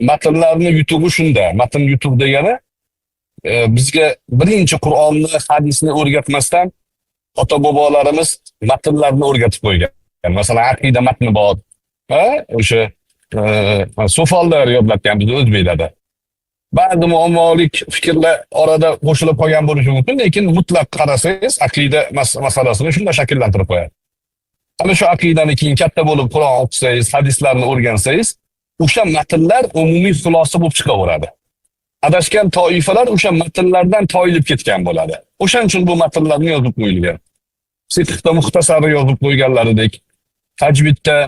matnlarni yutug'i shunda. Matn yutug' degani bizga birinchi Qur'onni, hadisni o'rgatmasdan ota bobolarimiz matnlarni o'rgatib qo'ygan. Masalan, aqida matni bor. Ha, o'sha so'follar yodlatgan bizni o'zbeklarda. Ba'zi muammolik fikrlar orada qo'shilib qolgan bo'lishi mumkin, lekin mutlaq qarasangiz aqida masalasini shunda shakllantirib qo'yadi. Ana shu aqidani keyin katta bo'lib Qur'on o'qisangiz, hadislarni o'rgansangiz, o'sha matnlar umumiy xulosa bo'lib chiqaveradi. Adashgan toifalar o'sha matnlardan toyilib ketgan bo'ladi. O'shaning uchun bu matnlarni yozib qo'yilgan. Fiqhda muxtasarni yozib qo'yganlaridek, tajvidda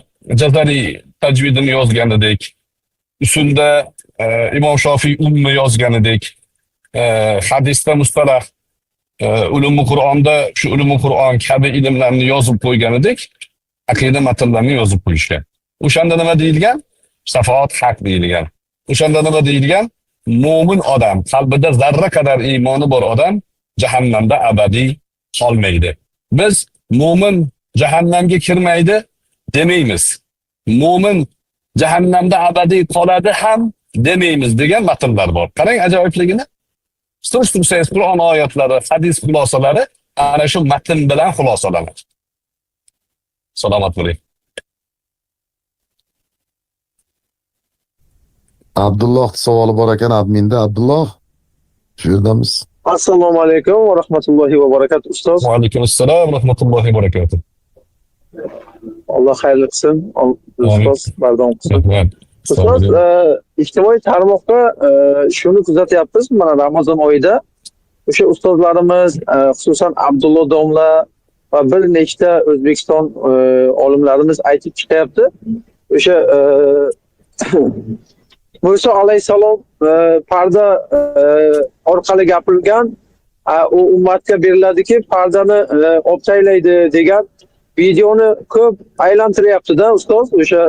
Jazariy tajvidini yozganidek, usulda Imom Shofiy ummi yozganidek, hadisda mustalah, ulumi Qur'onda shu ulumi Qur'on kabi ilmlarni yozib qo'yganidek, aqida matnlarini yozib qo'yishgan. O'shanda nima deyilgan? Shafaot haq deyilgan. O'shanda nima deyilgan? Mo'min odam, qalbida zarra qadar iymoni bor odam jahannamda abadiy qolmaydi. Biz mo'min jahannamga kirmaydi demaymiz. Mo'min jahannamda abadiy qoladi ham demaymiz degan matnlar bor. Qarang ajoyibligini. Surishtirsangiz Qur'on oyatlari, hadis xulosalari ana shu matn bilan xulosalanadi. Salomat bo'ling. Abdulloh savoli bor ekan adminda. Abdulloh, shu yerdamiz. Assalomu alaykum va rahmatullohi va barakatuh ustoz. Va alaykum assalom va rahmatullohi va barakatuh. Alloh xayrli qilsin, ustoz bardam qilsin. Ustoz, ijtimoiy tarmoqda shuni kuzatyapmiz, mana Ramazon oyida o'sha ustozlarimiz, xususan Abdulloh domla va bir nechta O'zbekiston olimlarimiz aytib chiqyapti. O'sha Musa alayhissalom parda orqali gapirilgan, u ummatga beriladiki, pardani olib tashlaydi degan videoni ko'p aylantiryapti-da ustoz. O'sha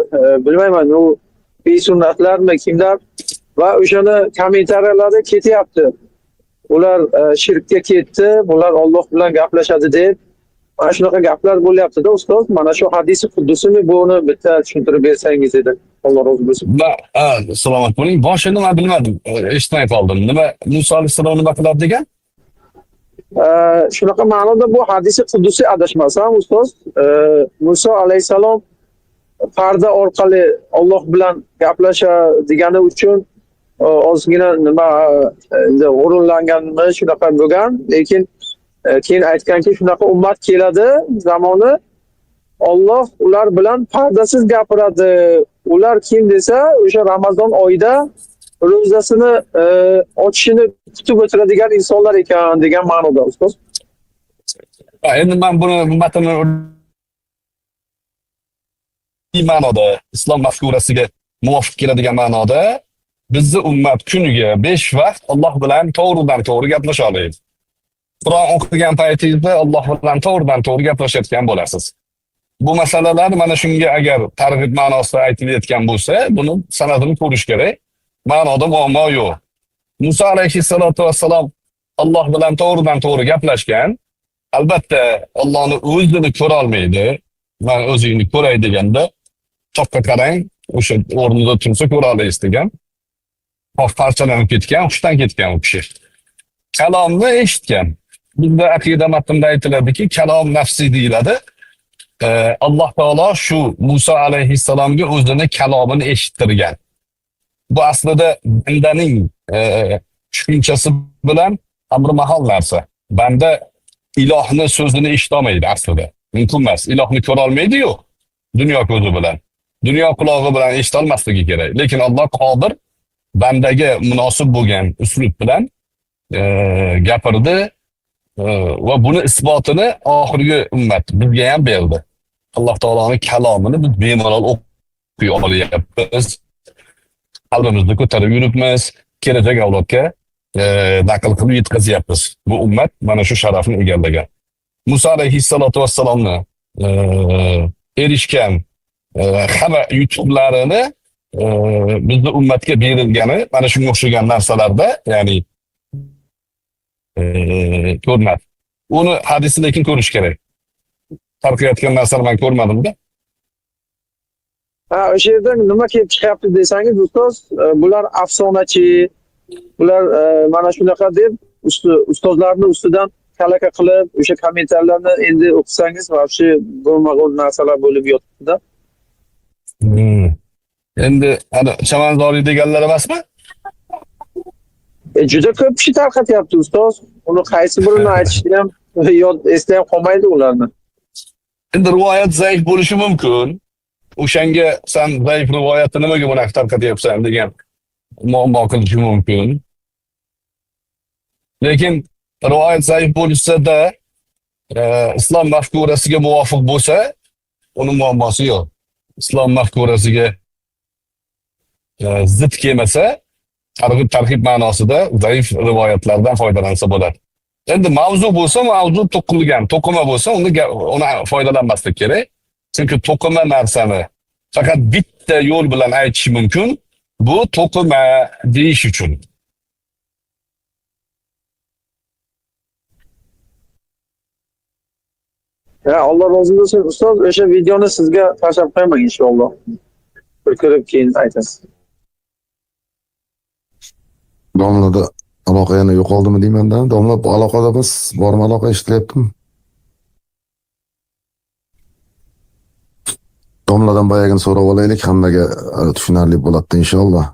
bilmayman, u besunnatlarmi kimlar va o'shani kommentariyalarda ketyapti. Ular shirkka ketdi, bular Alloh bilan gaplashadi deb mana shunaqa gaplar bo'lyapti-da ustoz. Mana shu hadisi quddusini buni bitta tushuntirib bersangiz edi. Alloh rozi bo'lsin. Salomat bo'ling. Boshini men bilmadim, eshitmay qoldim. Nima Musa alayhissalom nima qiladi degan? Shunaqa ma'noda bu hadisi quddusi adashmasam ustoz, Musa alayhissalom parda orqali Alloh bilan gaplashadigani uchun ozgina nima endi g'ururlanganmi shunaqa bo'lgan, lekin keyin aytganki shunaqa ummat keladi zamoni, Alloh ular bilan pardasiz gapiradi. Ular kim desa o'sha Ramazon oyida ro'zasini ochishini kutib o'tiradigan insonlar ekan degan ma'noda ustoz. Endi men buni matnni ma'noda islom mafkurasiga muvofiq keladigan ma'noda bizni ummat kuniga 5 vaqt Alloh bilan to'g'ridan to'g'ri gaplasha oladi. Qur'on o'qigan paytingizda Alloh bilan to'g'ridan to'g'ri gaplashayotgan bo'lasiz. Bu masalalar mana shunga agar targ'ib ma'nosida aytilayotgan bo'lsa, buni sanadini ko'rish kerak. Ma'noda muammo yo'q. Musa alayhissalatu vassalom Alloh bilan to'g'ridan to'g'ri gaplashgan. Albatta Allohni o'zini ko'ra olmaydi. Men o'zingni ko'ray deganda toqqa qarang, o'sha o'rnida tursa ko'ra olasiz degan. Qof parchalanib ketgan, hushdan ketgan u kishi. Kalomni eshitgan. Bunda aqida matnida aytiladiki, kalom nafsi deyiladi. Alloh taolo shu Musa alayhissalomga o'zini kalomini eshittirgan. Bu aslida bandaning tushunchasi bilan amri mahol narsa. Banda ilohni so'zini eshita olmaydi aslida. Mumkin emas. Ilohni ko'ra olmaydi-yu dunyo ko'zi bilan. Dunyo qulog'i bilan eshita olmasligi kerak. Lekin Alloh qodir, bandaga munosib bo'lgan uslub bilan gapirdi va buni isbotini oxirgi ummat bizga ham berdi. Alloh taoloning kalomini biz bemalol o'qiy olyapmiz. Qalbimizni ko'tarib yuribmiz, kelajak avlodga naql qilib yetkazyapmiz. Bu ummat mana shu sharafni egallagan. Musa alayhissalatu vassalomni erishgan hamma yutuqlarini bizni ummatga berilgani mana shunga o'xshagan narsalarda, ya'ni ko'rinadi. Uni hadisi lekin ko'rish kerak. Tarqayotgan narsani men ko'rmadim-da. Ha, o'sha yerda nima kelib chiqyapti desangiz, ustoz, bular afsonachi, bular mana shunaqa deb ustozlarni ustidan kalaka qilib, o'sha kommentarlarni endi o'qisangiz, вообще bo'lmagan narsalar bo'lib yotibdi-da. Endi ana Chamanzoriy deganlar emasmi? Juda ko'p kishi tarqatyapti ustoz. Uni qaysi birini aytishni ham yod esda ham qolmaydi ularni. Endi rivoyat zaif bo'lishi mumkin. O'shanga san zaif rivoyatni nimaga bunaqa tarqatyapsan degan muammo qilishi mumkin. Lekin rivoyat zaif bo'lsa-da, islom mafkurasiga muvofiq bo'lsa, uni muammosi yo'q. Islom mafkurasiga zid kelmasa, targ'ib tarhib ma'nosida zaif rivoyatlardan foydalansa bo'ladi. Endi mavzu bo'lsa, mavzu to'qilgan, to'qima bo'lsa, uni foydalanmaslik kerak. Chunki to'qima narsani faqat bitta yo'l bilan aytish mumkin. Bu to'qima deyish uchun. Ya Alloh rozi bo'lsin ustoz, o'sha videoni sizga tashlab qo'yaman inshaalloh. Bir ko'rib keyin aytasiz. Domlada aloqa yana yo'qoldimi deyman-da. Domla aloqadamiz, bormi aloqa, eshitilyaptimi? Domladan boyagini so'rab olaylik, hammaga tushunarli bo'ladi inshaalloh.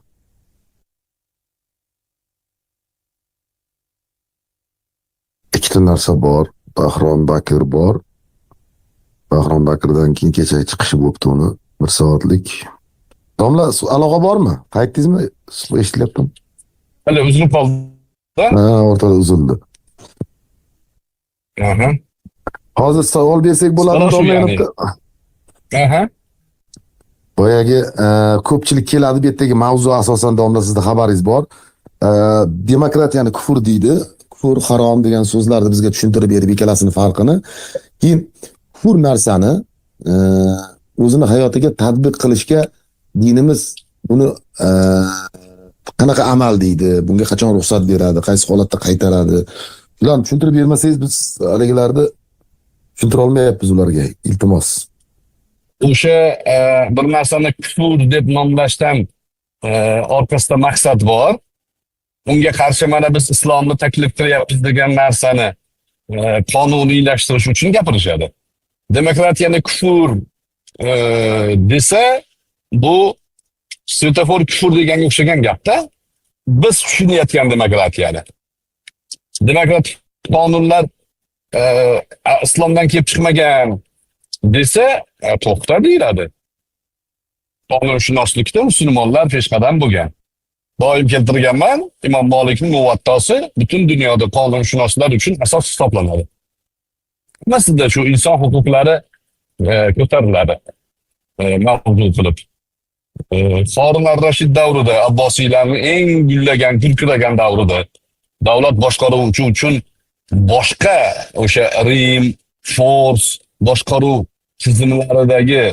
Ikkita narsa bor, Bahrom Bakir bor. Bahrom Bakirdan keyin kecha chiqishi bo'pti uni 1 soatlik. Domla aloqa bormi? Qaytdingizmi? Eshitilyaptimi? Hali uzilib qoldi. Ha, o'rtada uzildi. Aha. Hozir savol bersak bo'ladimi domla? Aha. Boyagi ko'pchilik keladi bu yerdagi mavzu asosan domla sizda xabaringiz bor. Demokratiyani kufr deydi. Kufr, harom degan so'zlarni bizga tushuntirib berib ikkalasini farqini. Keyin kufr narsani o'zini hayotiga tatbiq qilishga dinimiz buni qanaqa amal deydi, bunga qachon ruxsat beradi, qaysi holatda qaytaradi. Ularni tushuntirib bermasangiz biz haligilarni tushuntira olmayapmiz ularga, iltimos. O'sha bir narsani kufr deb nomlashdan orqasida maqsad bor. Unga qarshi mana biz islomni taklif qilyapmiz degan narsani qonuniylashtirish uchun gapirishadi. Demokratiyani kufr desa, bu svetofor kufr deganga o'xshagan gapda. Biz tushunayotgan demokratiyani. Demokratik qonunlar islomdan kelib chiqmagan desa, to'xta deyiladi. Qonunshunoslikda musulmonlar peshqadam bo'lgan. Doim keltirganman, Imom Malikning Muvattosi butun dunyoda qonunshunoslar uchun asos hisoblanadi. Hammasida shu inson huquqlari ko'tariladi. Mavzu qilib. Harun ar-Rashid davrida, Abbosiylarning eng gullagan, gurkiragan davrida davlat boshqaruvchi uchun boshqa o'sha Rim, Fors boshqaruv tizimlaridagi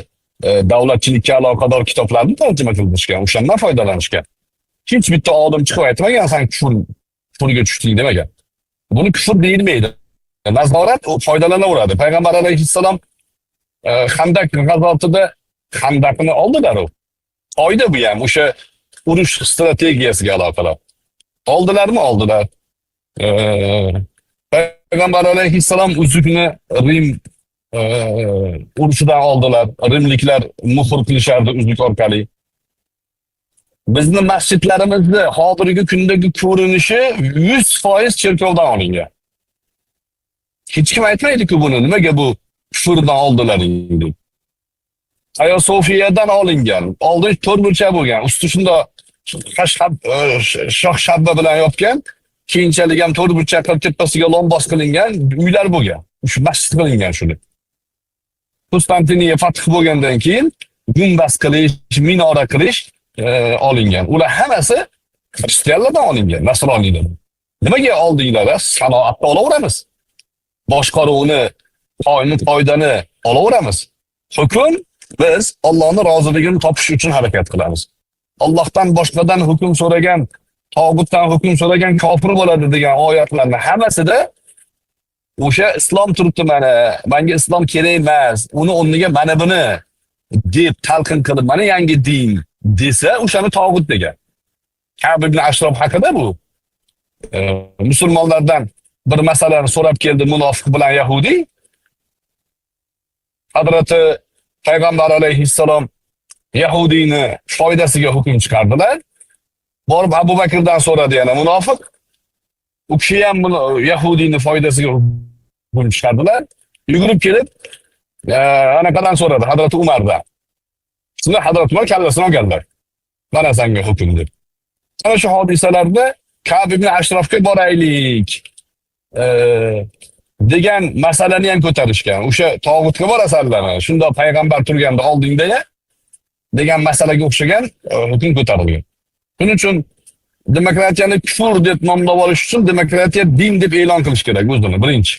davlatchilikka aloqador kitoblarni tarjima qilishgan, o'shandan foydalanishgan. Hech bitta olim chiqib aytmagan, sen kufrga tushding demagan. Buni kufr deyilmaydi. Nazorat foydalanaveradi. Payg'ambar alayhissalom Xandak g'azotida Xandaqni oldilar u. Oyda bu ham o'sha urush strategiyasiga aloqador. Oldilarmi? Oldilar. Payg'ambar alayhissalom uzukni Rim urushidan oldilar. Rimliklar muhr qilishardi uzuk orqali. Bizni masjidlarimizni hozirgi kundagi ko'rinishi 100% cherkovdan olingan. Hech kim aytmaydi-ku buni, nimaga bu kufrdan oldilaring deb. Ayo Sofiyadan olingan. Oldin to'rtburchak bo'lgan. Usti shunda shoh shabba bilan yopgan, keyinchalik ham to'rtburchak qilib tepasiga lombos qilingan uylar bo'lgan. Shu masjid qilingan shuni. Konstantiniya fath bo'lgandan keyin gumbaz qilish, minora qilish olingan. Ular hammasi xristianlardan olingan, nasroniylardan. Nimaga oldinglar? Sanoatni olaveramiz. Boshqaruvni, qonun qoidani olaveramiz. Hukm biz Allohning roziligini topish uchun harakat qilamiz. Allohdan boshqadan hukm so'ragan, tog'utdan hukm so'ragan kofir bo'ladi degan oyatlarning hammasida O'sha islom turibdi mana, menga islom kerak emas, uni o'rniga mana buni deb talqin qilib, mana yangi din desa, o'shani tog'ut degan. Ka'b ibn Ashrof haqida bu. Musulmonlardan bir masalani so'rab keldi munofiq bilan yahudiy. Hazrati Payg'ambar alayhissalom yahudiyni foydasiga hukm chiqardilar. Borib Abu Bakrdan so'radi yana munofiq. U kishi ham buni yahudiyni foydasiga hukm chiqardilar. Yugurib kelib anaqadan so'radi, Hazrati Umardan. Shunda Hazrati Umar kallasini olganlar. Mana senga hukm deb. Ana shu hodisalarda Ka'b ibn Ashrafga boraylik degan masalani ham ko'tarishgan. O'sha tog'utga borasanlarmi? Shunda payg'ambar turganda oldingda degan masalaga o'xshagan hukm ko'tarilgan. Shuning uchun demokratiyani kufr deb nomlab olish uchun demokratiya din deb e'lon qilish kerak o'zini birinchi.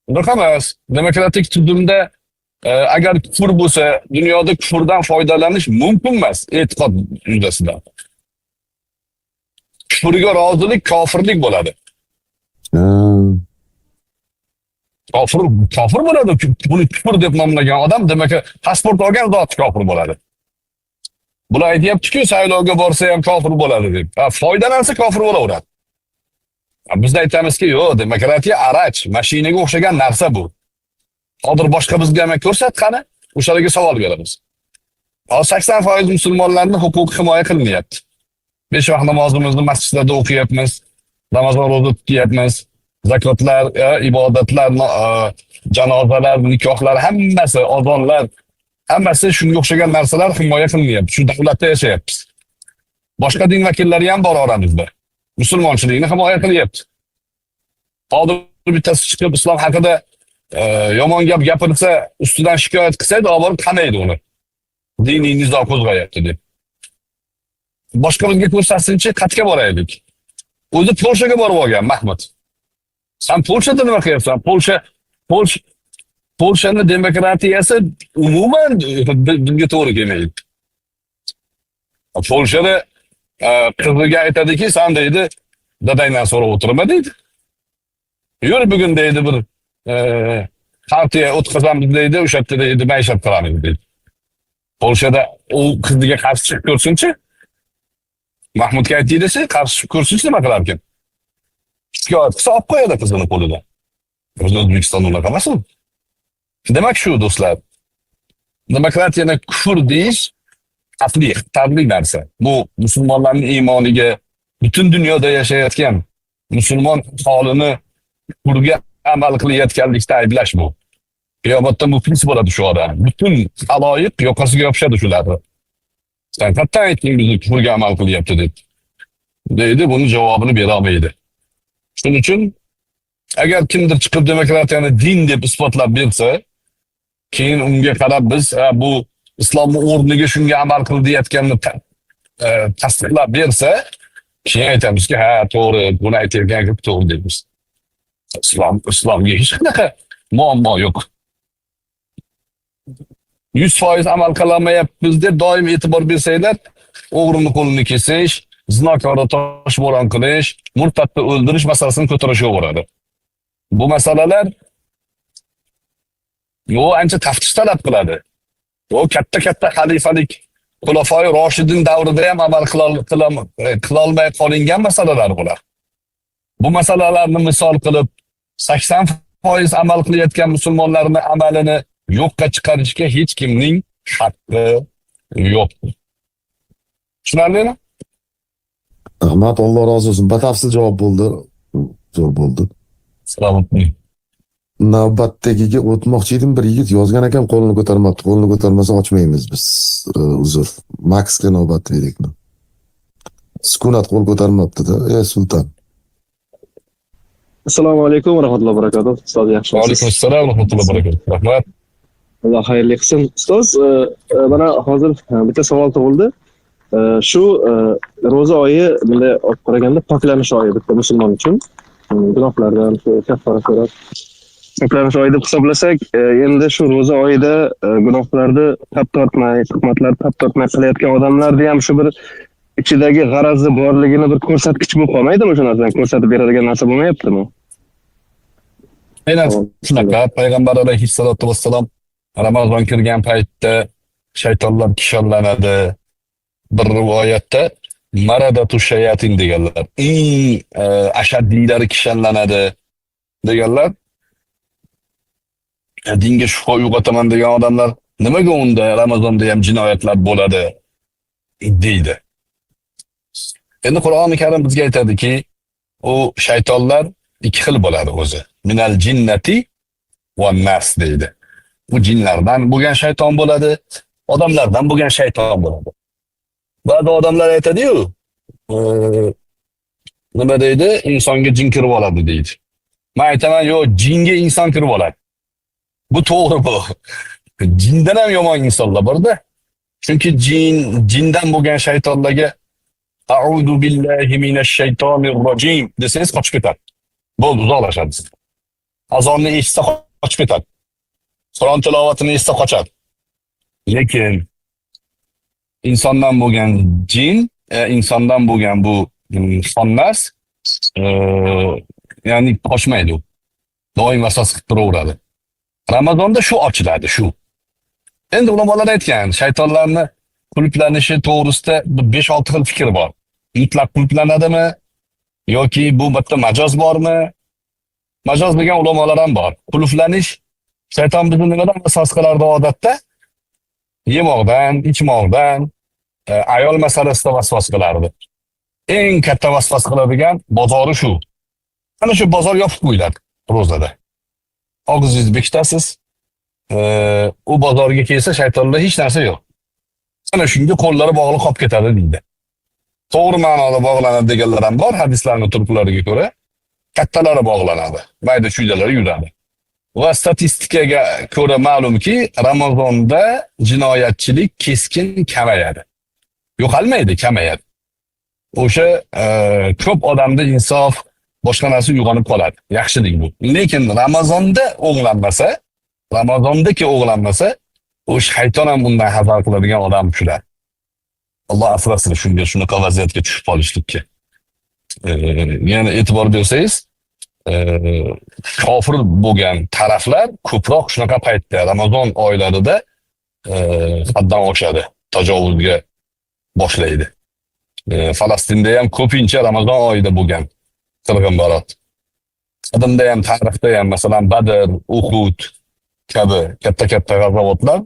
Bunaqa emas. Demokratik tuzumda agar kufr bo'lsa, dunyoda kufrdan foydalanish mumkin emas e'tiqod yuzasidan. Kufrga rozilik kofirlik bo'ladi. Kofir bo'ladi. Buni kufr deb nomlagan odam, demak, pasport olgan zot kofir bo'ladi. Bular aytyapti-ku, saylovga borsa ham kofir bo'ladi deb. Foydalansa kofir bo'laveradi. Biz aytamizki, yo'q, demokratiya arach, mashinaga o'xshagan narsa bu. Hozir boshqa bizga ham ko'rsat qani, o'shalarga savol beramiz. Hozir 80% musulmonlarning huquqi himoya qilinyapti. 5 vaqt namozimizni masjidlarda o'qiyapmiz, Ramazon ro'za tutyapmiz, zakotlar, ibodatlar, janozalar, nikohlar, hammasi, azonlar, hammasi shunga o'xshagan narsalar himoya qilinyapti. Shu davlatda yashayapmiz. Boshqa din vakillari ham bor oramizda. Musulmonchilikni himoya qilyapti. Hozir bittasi chiqib islom haqida yomon gap gapirsa, ustidan shikoyat qilsa, olib borib qamaydi uni. Diniy nizo qo'zg'ayapti deb. Boshqa bizga ko'rsatsinchi, qayerga boraylik? O'zi Polshaga borib olgan Mahmud. Sen Polshada nima qilyapsan? Polshani demokratiyasi umuman bizga to'g'ri kelmaydi. Polshada qiziga aytadiki, sen deydi, dadangdan so'rab o'tirma deydi. Yur bugun deydi bir partiya o'tkazamiz deydi, o'sha yerda deydi, maishat qilamiz deydi. Polshada u qiziga qarshi chiqib ko'rsinchi. Mahmudga aytdi desa, qarshi chiqib ko'rsinchi nima qilar ekan? Shikoyat qilsa olib qo'yadi qizini qo'lidan. Biz O'zbekistonda unaqa emas u. Demak shu do'stlar, demokratiyani kufr deyish xavfli, xatarli narsa. Bu musulmonlarning iymoniga, butun dunyoda yashayotgan musulmon aholini kufrga amal qilayotganlikda ayblash bu. Qiyomatda muflis bo'ladi shu odam. Butun xaloyiq yoqasiga yopishadi shularni. Sen qayerdan aytding bizni kufrga amal qilyapti deb. Deydi, buni javobini bera olmaydi. Shuning uchun agar kimdir chiqib demokratiyani din deb isbotlab bersa, keyin unga qarab biz bu islomning o'rniga shunga amal qil deyotganini tasdiqlab bersa, keyin aytamizki, ha, to'g'ri, buni aytayotgan gap to'g'ri deymiz. Islomga hech qanaqa muammo yo'q. 100% amal qilolmayapmiz deb doim e'tibor bersanglar, o'g'rini qo'lini kesish, zinokorni toshbo'ron qilish, murtadni o'ldirish masalasini ko'tarishaveradi. Bu masalalar ancha taftish talab qiladi. U katta-katta xalifalik Xulafoi Roshidin davrida ham amal qilolmay qolingan masalalar bular. Bu masalalarni misol qilib 80% amal qilayotgan musulmonlarning amalini yo'qqa chiqarishga hech kimning haqqi yo'q. Tushunarlimi? Rahmat, Alloh rozi bo'lsin. Batafsil javob bo'ldi. Zo'r bo'ldi. Salomat bo'ling. Navbatdagiga o'tmoqchi edim. Bir yigit yozgan ekan, qo'lini ko'tarmabdi. Qo'lini ko'tarmasa ochmaymiz biz. Uzr. Maxga navbat beraylikmi? Sukunat qo'l ko'tarmabdi-da. Sultan. Assalomu alaykum va rahmatullohi va barakatuh. Ustoz, yaxshimisiz? Va alaykum assalom va rahmatullohi va barakatuh. Rahmat. Alloh xayrli qilsin. Ustoz, mana hozir bitta savol tug'ildi. Shu ro'za oyi bunday olib qaraganda poklanish oyi bitta musulmon uchun. Gunohlardan kaffora so'rab poklanish oyi deb hisoblasak, endi shu ro'za oyida gunohlarni tap tortmay, tuhmatlarni tap tortmay qilayotgan odamlarni ham shu bir ichidagi g'arazi borligini bir ko'rsatkich bo'lib qolmaydimi? Shu narsani ko'rsatib beradigan narsa bo'lmayaptimi? Aynan shunaqa payg'ambar alayhissalotu vassalom Ramazon kirgan paytda shaytonlar kishanlanadi. Bir rivoyatda maradatu shayatin deganlar. Eng ashaddiylari kishanlanadi deganlar. Dinga shubha uyg'otaman degan odamlar nimaga unda Ramazonda ham jinoyatlar bo'ladi deydi. Endi Qur'oni Karim bizga aytadiki, u shaytonlar ikki xil bo'ladi o'zi. Minal jinnati va nas deydi. Bu jinlardan bo'lgan shayton bo'ladi, odamlardan bo'lgan shayton bo'ladi. Ba'zi odamlar aytadi-yu, nima deydi? Insonga jin kirib oladi deydi. Men aytaman, yo'q, jinga inson kirib oladi. Bu to'g'ri bu. Jindan ham yomon insonlar borda. Chunki jindan bo'lgan shaytonlarga a'udu billahi minash shaytonir rojim desangiz qochib ketadi. Bo'ldi, uzoqlashadi sizdan. Azonni eshitsa qochib ketadi. Qur'on tilovatini eshitsa qochadi. Lekin insondan bo'lgan jin, insondan bo'lgan bu xonnas, ya'ni qochmaydi u. Doim vasvasa qilib turaveradi. Ramazonda shu ochiladi, shu. Endi ulamolar aytgan, shaytonlarni qulflanishi to'g'risida 5-6 xil fikr bor. Mutlaq qulflanadimi yoki bu bitta majoz bormi? Majoz degan ulamolar ham bor. Qulflanish shayton bizni nimadan vasvasa qilardi odatda? Yemoqdan, ichmoqdan, ayol masalasida vasvasa qilardi. Eng katta vasvasa qiladigan bozori shu. Ana shu bozor yopib qo'yiladi ro'zada. Og'zingizni bekitasiz. U bozorga kelsa shaytonda hech narsa yo'q. Ana shunga qo'llari bog'liq qolib ketadi deydi. To'g'ri ma'noda bog'lanadi deganlar ham bor, hadislarning turklariga ko'ra kattalari bog'lanadi, mayda chuydalari yuradi. Va statistikaga ko'ra ma'lumki, Ramazonda jinoyatchilik keskin kamayadi. Yo'qolmaydi, kamayadi. O'sha ko'p odamda insof, boshqa narsa uyg'onib qoladi. Yaxshilik bu. Lekin Ramazonda o'g'lanmasa, Ramazondaki o'g'lanmasa, o shayton ham bundan hazar qiladigan odam shular. Alloh asrasin shunga, shunaqa vaziyatga tushib qolishlikka. Yana e'tibor bersangiz, kofir bo'lgan taraflar ko'proq shunaqa paytda Ramazon oylarida haddan oshadi, tajovuzga boshlaydi. Falastinda ham ko'pincha Ramazon oyida bo'lgan qirg'inbarot. Qadimda ham, tarixda ham, masalan, Badr, Uhud kabi katta-katta g'azavotlar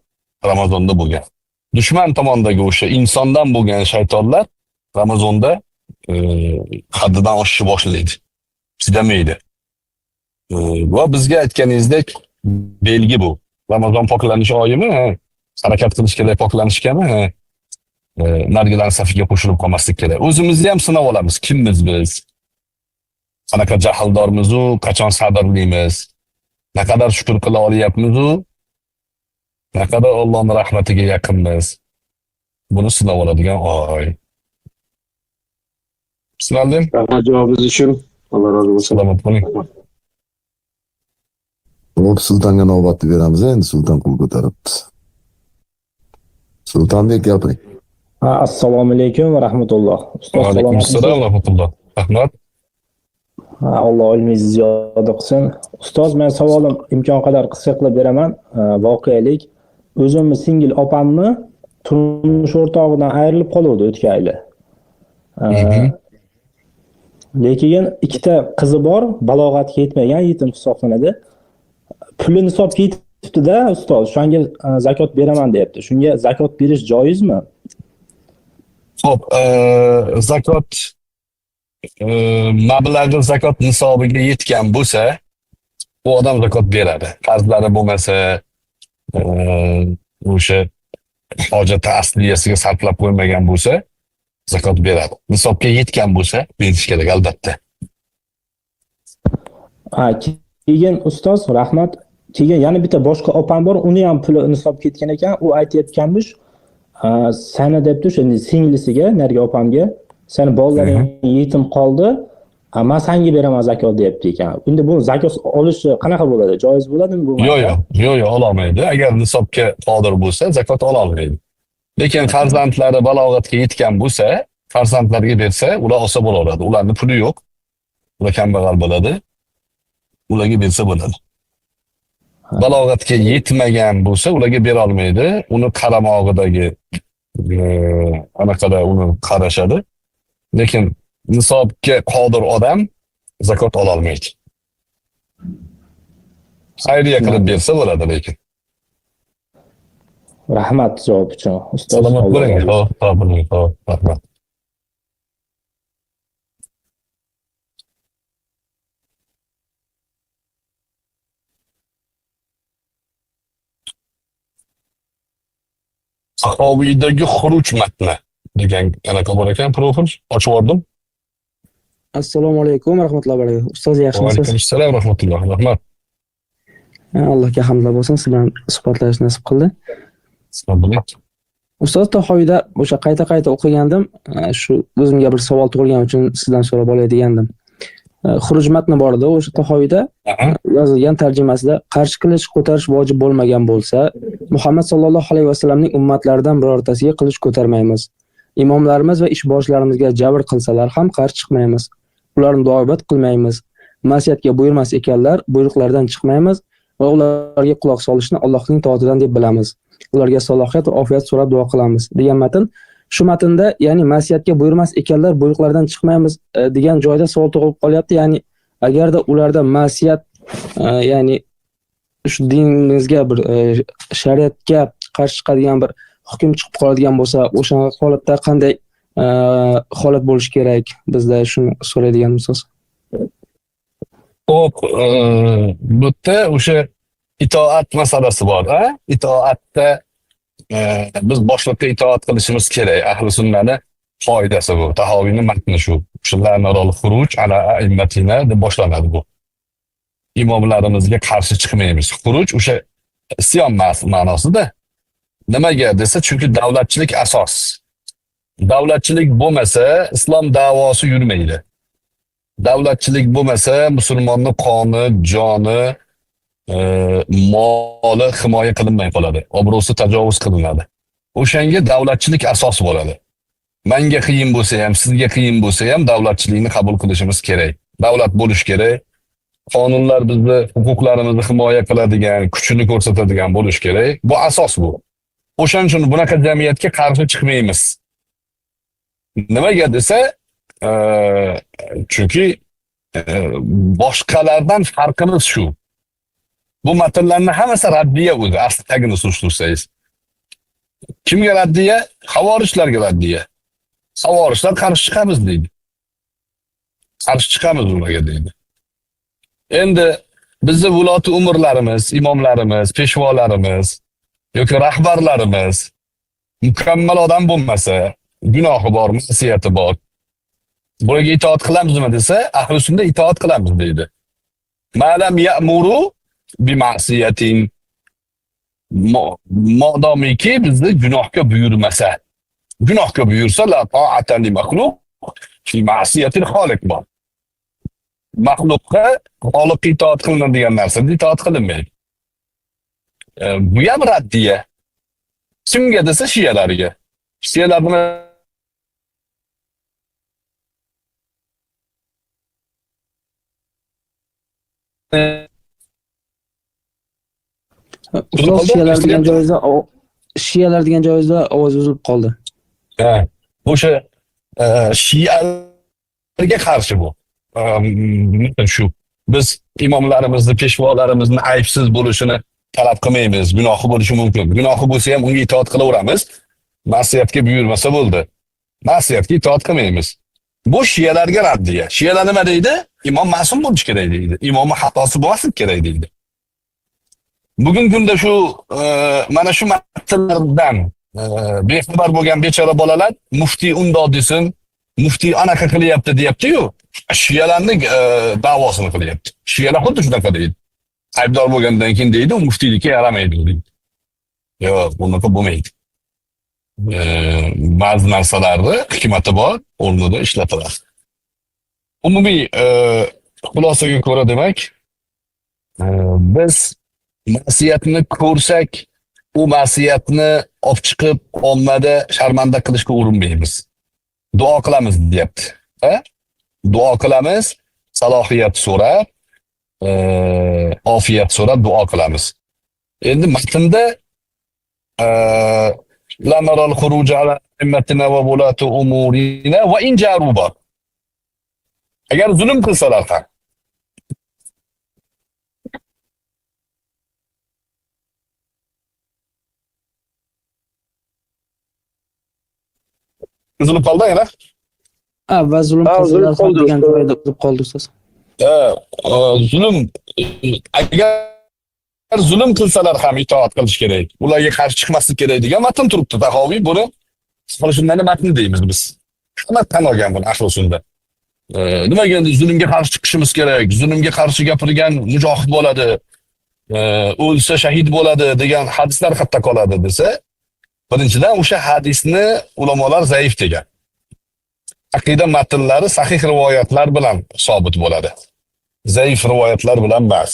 Ramazonda bo'lgan. Dushman tomondagi o'sha insondan bo'lgan shaytonlar Ramazonda haddidan oshishni boshlaydi. Chidamaydi. Va bizga aytganingizdek belgi bu. Ramazon poklanish oyimi? Ha. Harakat qilish kerak poklanishgami? Ha. Nargilar safiga qo'shilib qolmaslik kerak. O'zimizni ham sinab olamiz. Kimmiz biz? Qanaqa jahldormiz-u, qachon sabrlimiz? Naqadar shukr qila olyapmiz-u, naqadar Allohning rahmatiga yaqinmiz? Buni sinab oladigan oy. Tushunarlimi? Rahmat javobingiz uchun. Alloh rozi bo'lsin. Salomat bo'ling. Hop, Sultonga navbatni beramiz endi. Sulton qo'l ko'taribdi. Sultonbek, gapiring. Ha, assalomu alaykum va rahmatulloh. Ustoz, Va alaykum assalom va rahmatulloh. Rahmat. Ha, Alloh ilmingizni ziyoda qilsin. Ustoz, men savolim imkon qadar qisqa qilib beraman. Voqelik. O'zimni singil opamni turmush o'rtog'idan ayrilib qoluvdi o'tgan yili. Lekin ikkita qizi bor, balog'atga yetmagan, yetim hisoblanadi. Puli nisobga yetibdi-da, ustoz. Shunga zakot beraman deyapti. Shunga zakot berish joizmi? Xo'p, zakot mablag'i zakot nisobiga yetgan bo'lsa, u odam zakot beradi. Qarzlari bo'lmasa, o'sha hojati asliyasiga sarflab qo'ymagan bo'lsa, zakot beradi. Nisobga yetgan bo'lsa, berish kerak albatta. Ha, keyin ustoz, rahmat. Keyin yana bitta boshqa opam bor, uni ham puli nisobga yetgan ekan. U aytayotganmish, sani debdi o'sha singlisiga, narigi opamga, sani bolalaring yetim qoldi, men senga beraman zakot deyapti ekan. Endi bu zakot olishi qanaqa bo'ladi? Joiz bo'ladimi bu? Yo'q, yo'q, yo'q, yo'q, ololmaydi. Agar nisobga qodir bo'lsa, zakot ololmaydi. Lekin farzandlari balog'atga yetgan bo'lsa, farzandlarga bersa, ular olsa bo'laveradi. Ularning puli yo'q. Ular kambag'al bo'ladi. Ularga bersa bo'ladi. Balog'atga yetmagan bo'lsa, ularga bera olmaydi. Uni qaramog'idagi anaqada uni qarashadi. Lekin nisobga qodir odam zakot ola olmaydi. Xayriya qilib bersa bo'ladi lekin. Rahmat javob uchun. Ustoz, Salomat Alloh bo'ling. rozi bo'lsin. Xo'p, xo'p, bo'ling. Xo'p, rahmat. Sahobiydagi xuruj matni degan anaqa bor ekan, profil ochib yubordim. Assalomu alaykum va rahmatullohi va barakatuh. Ustoz, Va yaxshimisiz? alaykum assalom rahmatulloh. Rahmat. Allohga hamdlar bo'lsin, siz bilan suhbatlashish nasib qildi. Salomat bo'ling. Ustoz, Tahoviyda o'sha qayta-qayta o'qigandim, shu o'zimga bir savol tug'ilgani uchun sizdan so'rab olay degandim. Xuruj matni bor edi, o'sha Tahoviyda yozilgan tarjimasida qarshi qilich ko'tarish vojib bo'lmagan bo'lsa, Muhammad sallallohu alayhi vasallamning ummatlaridan birortasiga qilich ko'tarmaymiz. Imomlarimiz va ishboshilarimizga jabr qilsalar ham qarshi chiqmaymiz. Ularni duoibat qilmaymiz. Ma'siyatga buyurmas ekanlar, buyruqlardan chiqmaymiz va ularga quloq solishni Allohning toatidan deb bilamiz. Ularga salohiyat va ofiyat so'rab duo qilamiz degan matn. Shu matnda, ya'ni ma'siyatga buyurmas ekanlar, buyruqlardan chiqmaymiz degan joyda savol tug'ilib qolyapti. Ya'ni agarda ularda ma'siyat, ya'ni shu dinimizga bir shariatga qarshi chiqadigan bir hukm chiqib qoladigan bo'lsa, o'sha holatda qanday holat bo'lishi kerak? Bizda shuni so'raydigan ustoz. Xo'p, bu yerda o'sha itoat masalasi bor, a? Itoatda biz boshliqqa itoat qilishimiz kerak. Ahli sunnani qoidasi bu. Tahoviyning matni shu. Shu la narol xuruj ala aimmatina deb boshlanadi bu. Imomlarimizga qarshi chiqmaymiz. Xuruj o'sha isyon ma'nosida. Nimaga desa, chunki davlatchilik asos. Davlatchilik bo'lmasa islom da'vosi yurmaydi. Davlatchilik bo'lmasa musulmonni qoni, joni, moli himoya qilinmay qoladi. Obro'si tajovuz qilinadi. O'shanga davlatchilik asos bo'ladi. Menga qiyin bo'lsa ham, sizga qiyin bo'lsa ham davlatchilikni qabul qilishimiz kerak. Davlat bo'lish kerak. Qonunlar bizni huquqlarimizni himoya qiladigan, kuchini ko'rsatadigan bo'lish kerak. Bu asos bu. O'shaning uchun bunaqa jamiyatga qarshi chiqmaymiz. Nimaga desa, chunki boshqalardan farqimiz shu. Bu matnlarning hammasi raddiya o'zi, asli tagini surishtirsangiz. Kimga raddiya? Xavorijlarga raddiya. Xavorijlar qarshi chiqamiz deydi. Qarshi chiqamiz ularga deydi. Endi bizni vuloti umrlarimiz, imomlarimiz, peshvolarimiz yoki rahbarlarimiz mukammal odam bo'lmasa, gunohi bor, ma'siyati bor. Bularga itoat qilamizmi desa, ahli sunna itoat qilamiz deydi. Ma lam ya'muru bi ma'siyatin, modomiki bizni gunohga buyurmasa. Gunohga buyursa la ta'ata li maxluq fi ma'siyatil xoliq bor. Maxluqqa xoliqqa itoat qilinadigan narsada itoat qilinmaydi. Bu ham raddiya. Kimga desa shiyalarga. Shiyalar nima Ustoz, shiyalar degan joyda shiyalar degan joyda ovoz uzilib qoldi. Ha, o'sha shialarga qarshi bu. Shu biz imomlarimizni, peshvolarimizni aybsiz bo'lishini talab qilmaymiz. Gunohi bo'lishi mumkin. Gunohi bo'lsa ham unga itoat qilaveramiz. Ma'siyatga buyurmasa bo'ldi. Ma'siyatga itoat qilmaymiz. Bu shialarga raddiya. Shialar nima deydi? Imom ma'sum bo'lishi kerak deydi. Imomning xatosi bo'lmasligi kerak deydi. Bugungi kunda shu mana shu matnlardan bexabar bo'lgan bechora bolalar muftiy undoq desin, muftiy anaqa qilyapti deyapti-yu, shialarning da'vosini qilyapti. Shialar xuddi shunaqa deydi. Aybdor bo'lgandan keyin deydi, u muftiylikka yaramaydi deydi. Yo'q, bunaqa bo'lmaydi. Ba'zi narsalarni hikmati bor, o'rnida ishlatiladi. Umumiy xulosaga ko'ra demak, biz ma'siyatni ko'rsak, u ma'siyatni olib chiqib ommada sharmanda qilishga urinmaymiz. Duo qilamiz deyapti. Ha? Duo qilamiz, salohiyat so'rab, ofiyat so'rab duo qilamiz. Endi matnda la naral xuruj ala immatina va vulati umurina va in jaru bor. Agar zulm qilsalar ham. Uzilib qoldi yana? Ha, va zulm qilsalar ham degan joyda uzilib qoldi ustoz. Zulm, agar zulm qilsalar ham itoat qilish kerak. Ularga qarshi chiqmaslik kerak degan matn turibdi. Tahoviy buni ahli sunnani matni deymiz biz. Hamma tan olgan buni ahli sunna. Nimaga endi zulmga qarshi chiqishimiz kerak? Zulmga qarshi gapirgan mujohid bo'ladi, o'lsa shahid bo'ladi degan hadislar qayerda qoladi desa, birinchidan o'sha hadisni ulamolar zaif degan. Aqida matnlari sahih rivoyatlar bilan sobit bo'ladi. Zaif rivoyatlar bilan emas.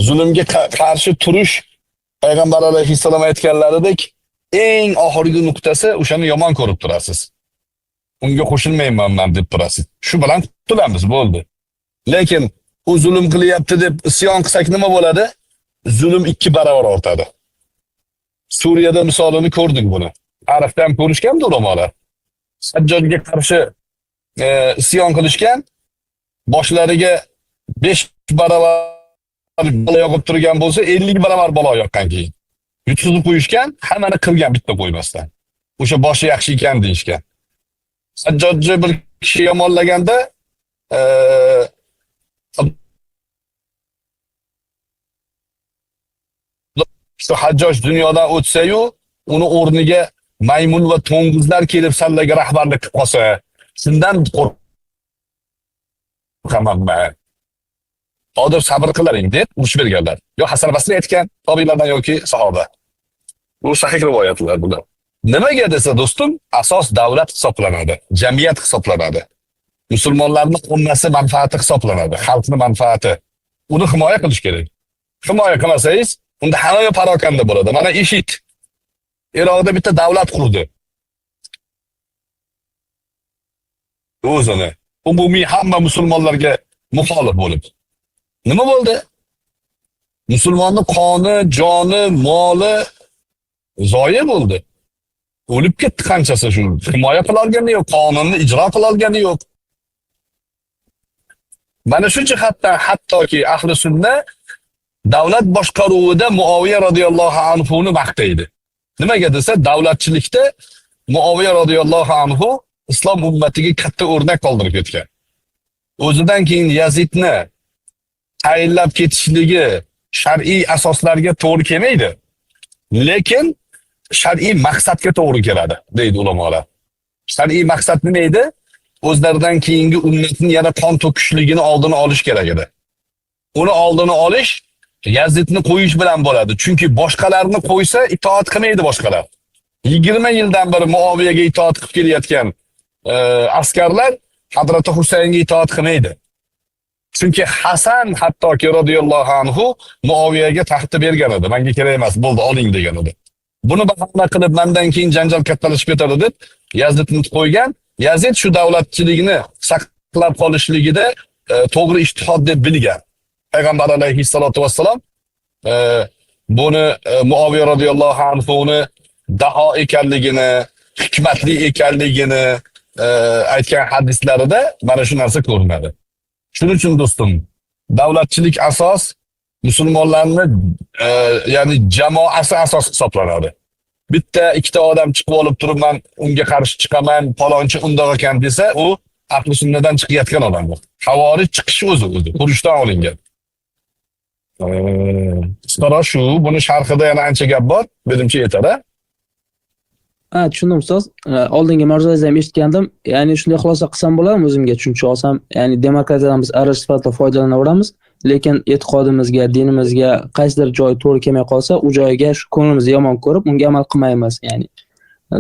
Zulmga qarshi turish payg'ambar alayhissalom aytganlaridek eng oxirgi nuqtasi o'shani yomon ko'rib turasiz. Unga qo'shilmayman men deb turasiz. Shu bilan qutulamiz, bo'ldi. Lekin u zulm qilyapti deb isyon qilsak nima bo'ladi? Zulm 2 barobar ortadi. Suriyada misolini ko'rdik buni. Tarixda ham ko'rishgan ulamolar. Sajjodga qarshi isyon qilishgan, boshlariga 5 barobar balo yoqib turgan bo'lsa, 50 barobar balo yoqqan keyin. Yutqizib qo'yishgan, hammani qilgan bitta qo'ymasdan. O'sha boshi yaxshi ekan deyishgan. Sajjodni bir kishi yomonlaganda shu Hajjoj dunyodan o'tsa-yu, uni o'rniga maymun va to'ng'izlar kelib sallaga rahbarlik qilib qolsa, shundan qo'rqaman men. Hozir sabr qilaring deb urush berganlar. Yo Hasan Basri aytgan, tobilardan yoki sahoba. Bu sahih rivoyatlar bular. Nimaga desa do'stim, asos davlat hisoblanadi, jamiyat hisoblanadi. Musulmonlarning ummasi manfaati hisoblanadi, xalqning manfaati. Uni himoya qilish kerak. Himoya qilmasangiz, unda hamma parokanda bo'ladi. Mana IŞİD Iroqda bitta davlat qurdi. O'zini umumiy hamma musulmonlarga muxolif bo'lib. Nima bo'ldi? Musulmonning qoni, joni, moli zoye bo'ldi. O'lib ketdi qanchasi shu. Himoya qila olgani yo'q, qonunni ijro qila olgani yo'q. Mana shu jihatdan hattoki ahli sunna davlat boshqaruvida Muaviya radhiyallohu anhu ni maqtaydi. Nimaga desa, davlatchilikda Muaviya radhiyallohu anhu islom ummatiga katta o'rnak qoldirib ketgan. O'zidan keyin Yazidni tayinlab ketishligi shar'iy asoslarga to'g'ri kelmaydi. Lekin shar'iy maqsadga to'g'ri keladi, deydi ulamolar. Shar'iy maqsad nima edi? O'zlaridan keyingi ummatning yana qon to'kishligini oldini olish kerak edi. Uni oldini olish Yazidni qo'yish bilan bo'ladi. Chunki boshqalarni qo'ysa itoat qilmaydi boshqalar. 20 yildan beri Muaviyaga itoat qilib kelayotgan askarlar Hazrati Husaynga itoat qilmaydi. Chunki Hasan hattoki radhiyallohu anhu Muaviyaga taxtni bergan edi. Menga kerak emas, bo'ldi, oling degan edi. Buni bahona qilib mendan keyin janjal kattalashib ketadi deb Yazidni qo'ygan. Yazid shu davlatchilikni saqlab qolishligida to'g'ri ijtihod deb bilgan. Payg'ambar alayhissalatu vassalom buni Muaviya radhiyallohu anhu daho ekanligini, hikmatli ekanligini aytgan hadislarida mana shu narsa ko'rinadi. Shuning uchun do'stim, davlatchilik asos musulmonlarni ya'ni jamoasi asos hisoblanadi. Bitta ikkita odam chiqib olib turib men unga qarshi chiqaman, palonchi undoq ekan desa, u ahli sunnadan chiqayotgan odamdir. Havorij chiqishi o'zi qurishdan olingan. Qisqaroq shu, buni sharhida yana ancha gap bor, menimcha yetadi. Ha, tushundim ustoz. Oldingi mavzungizni ham eshitgandim. Ya'ni shunday xulosa qilsam bo'ladimi o'zimga tushuncha olsam, ya'ni demokratiyadan biz arash sifatida foydalanaveramiz, lekin e'tiqodimizga, dinimizga qaysidir joy to'g'ri kelmay qolsa, u joyga shu ko'nglimizni yomon ko'rib, unga amal qilmaymiz, ya'ni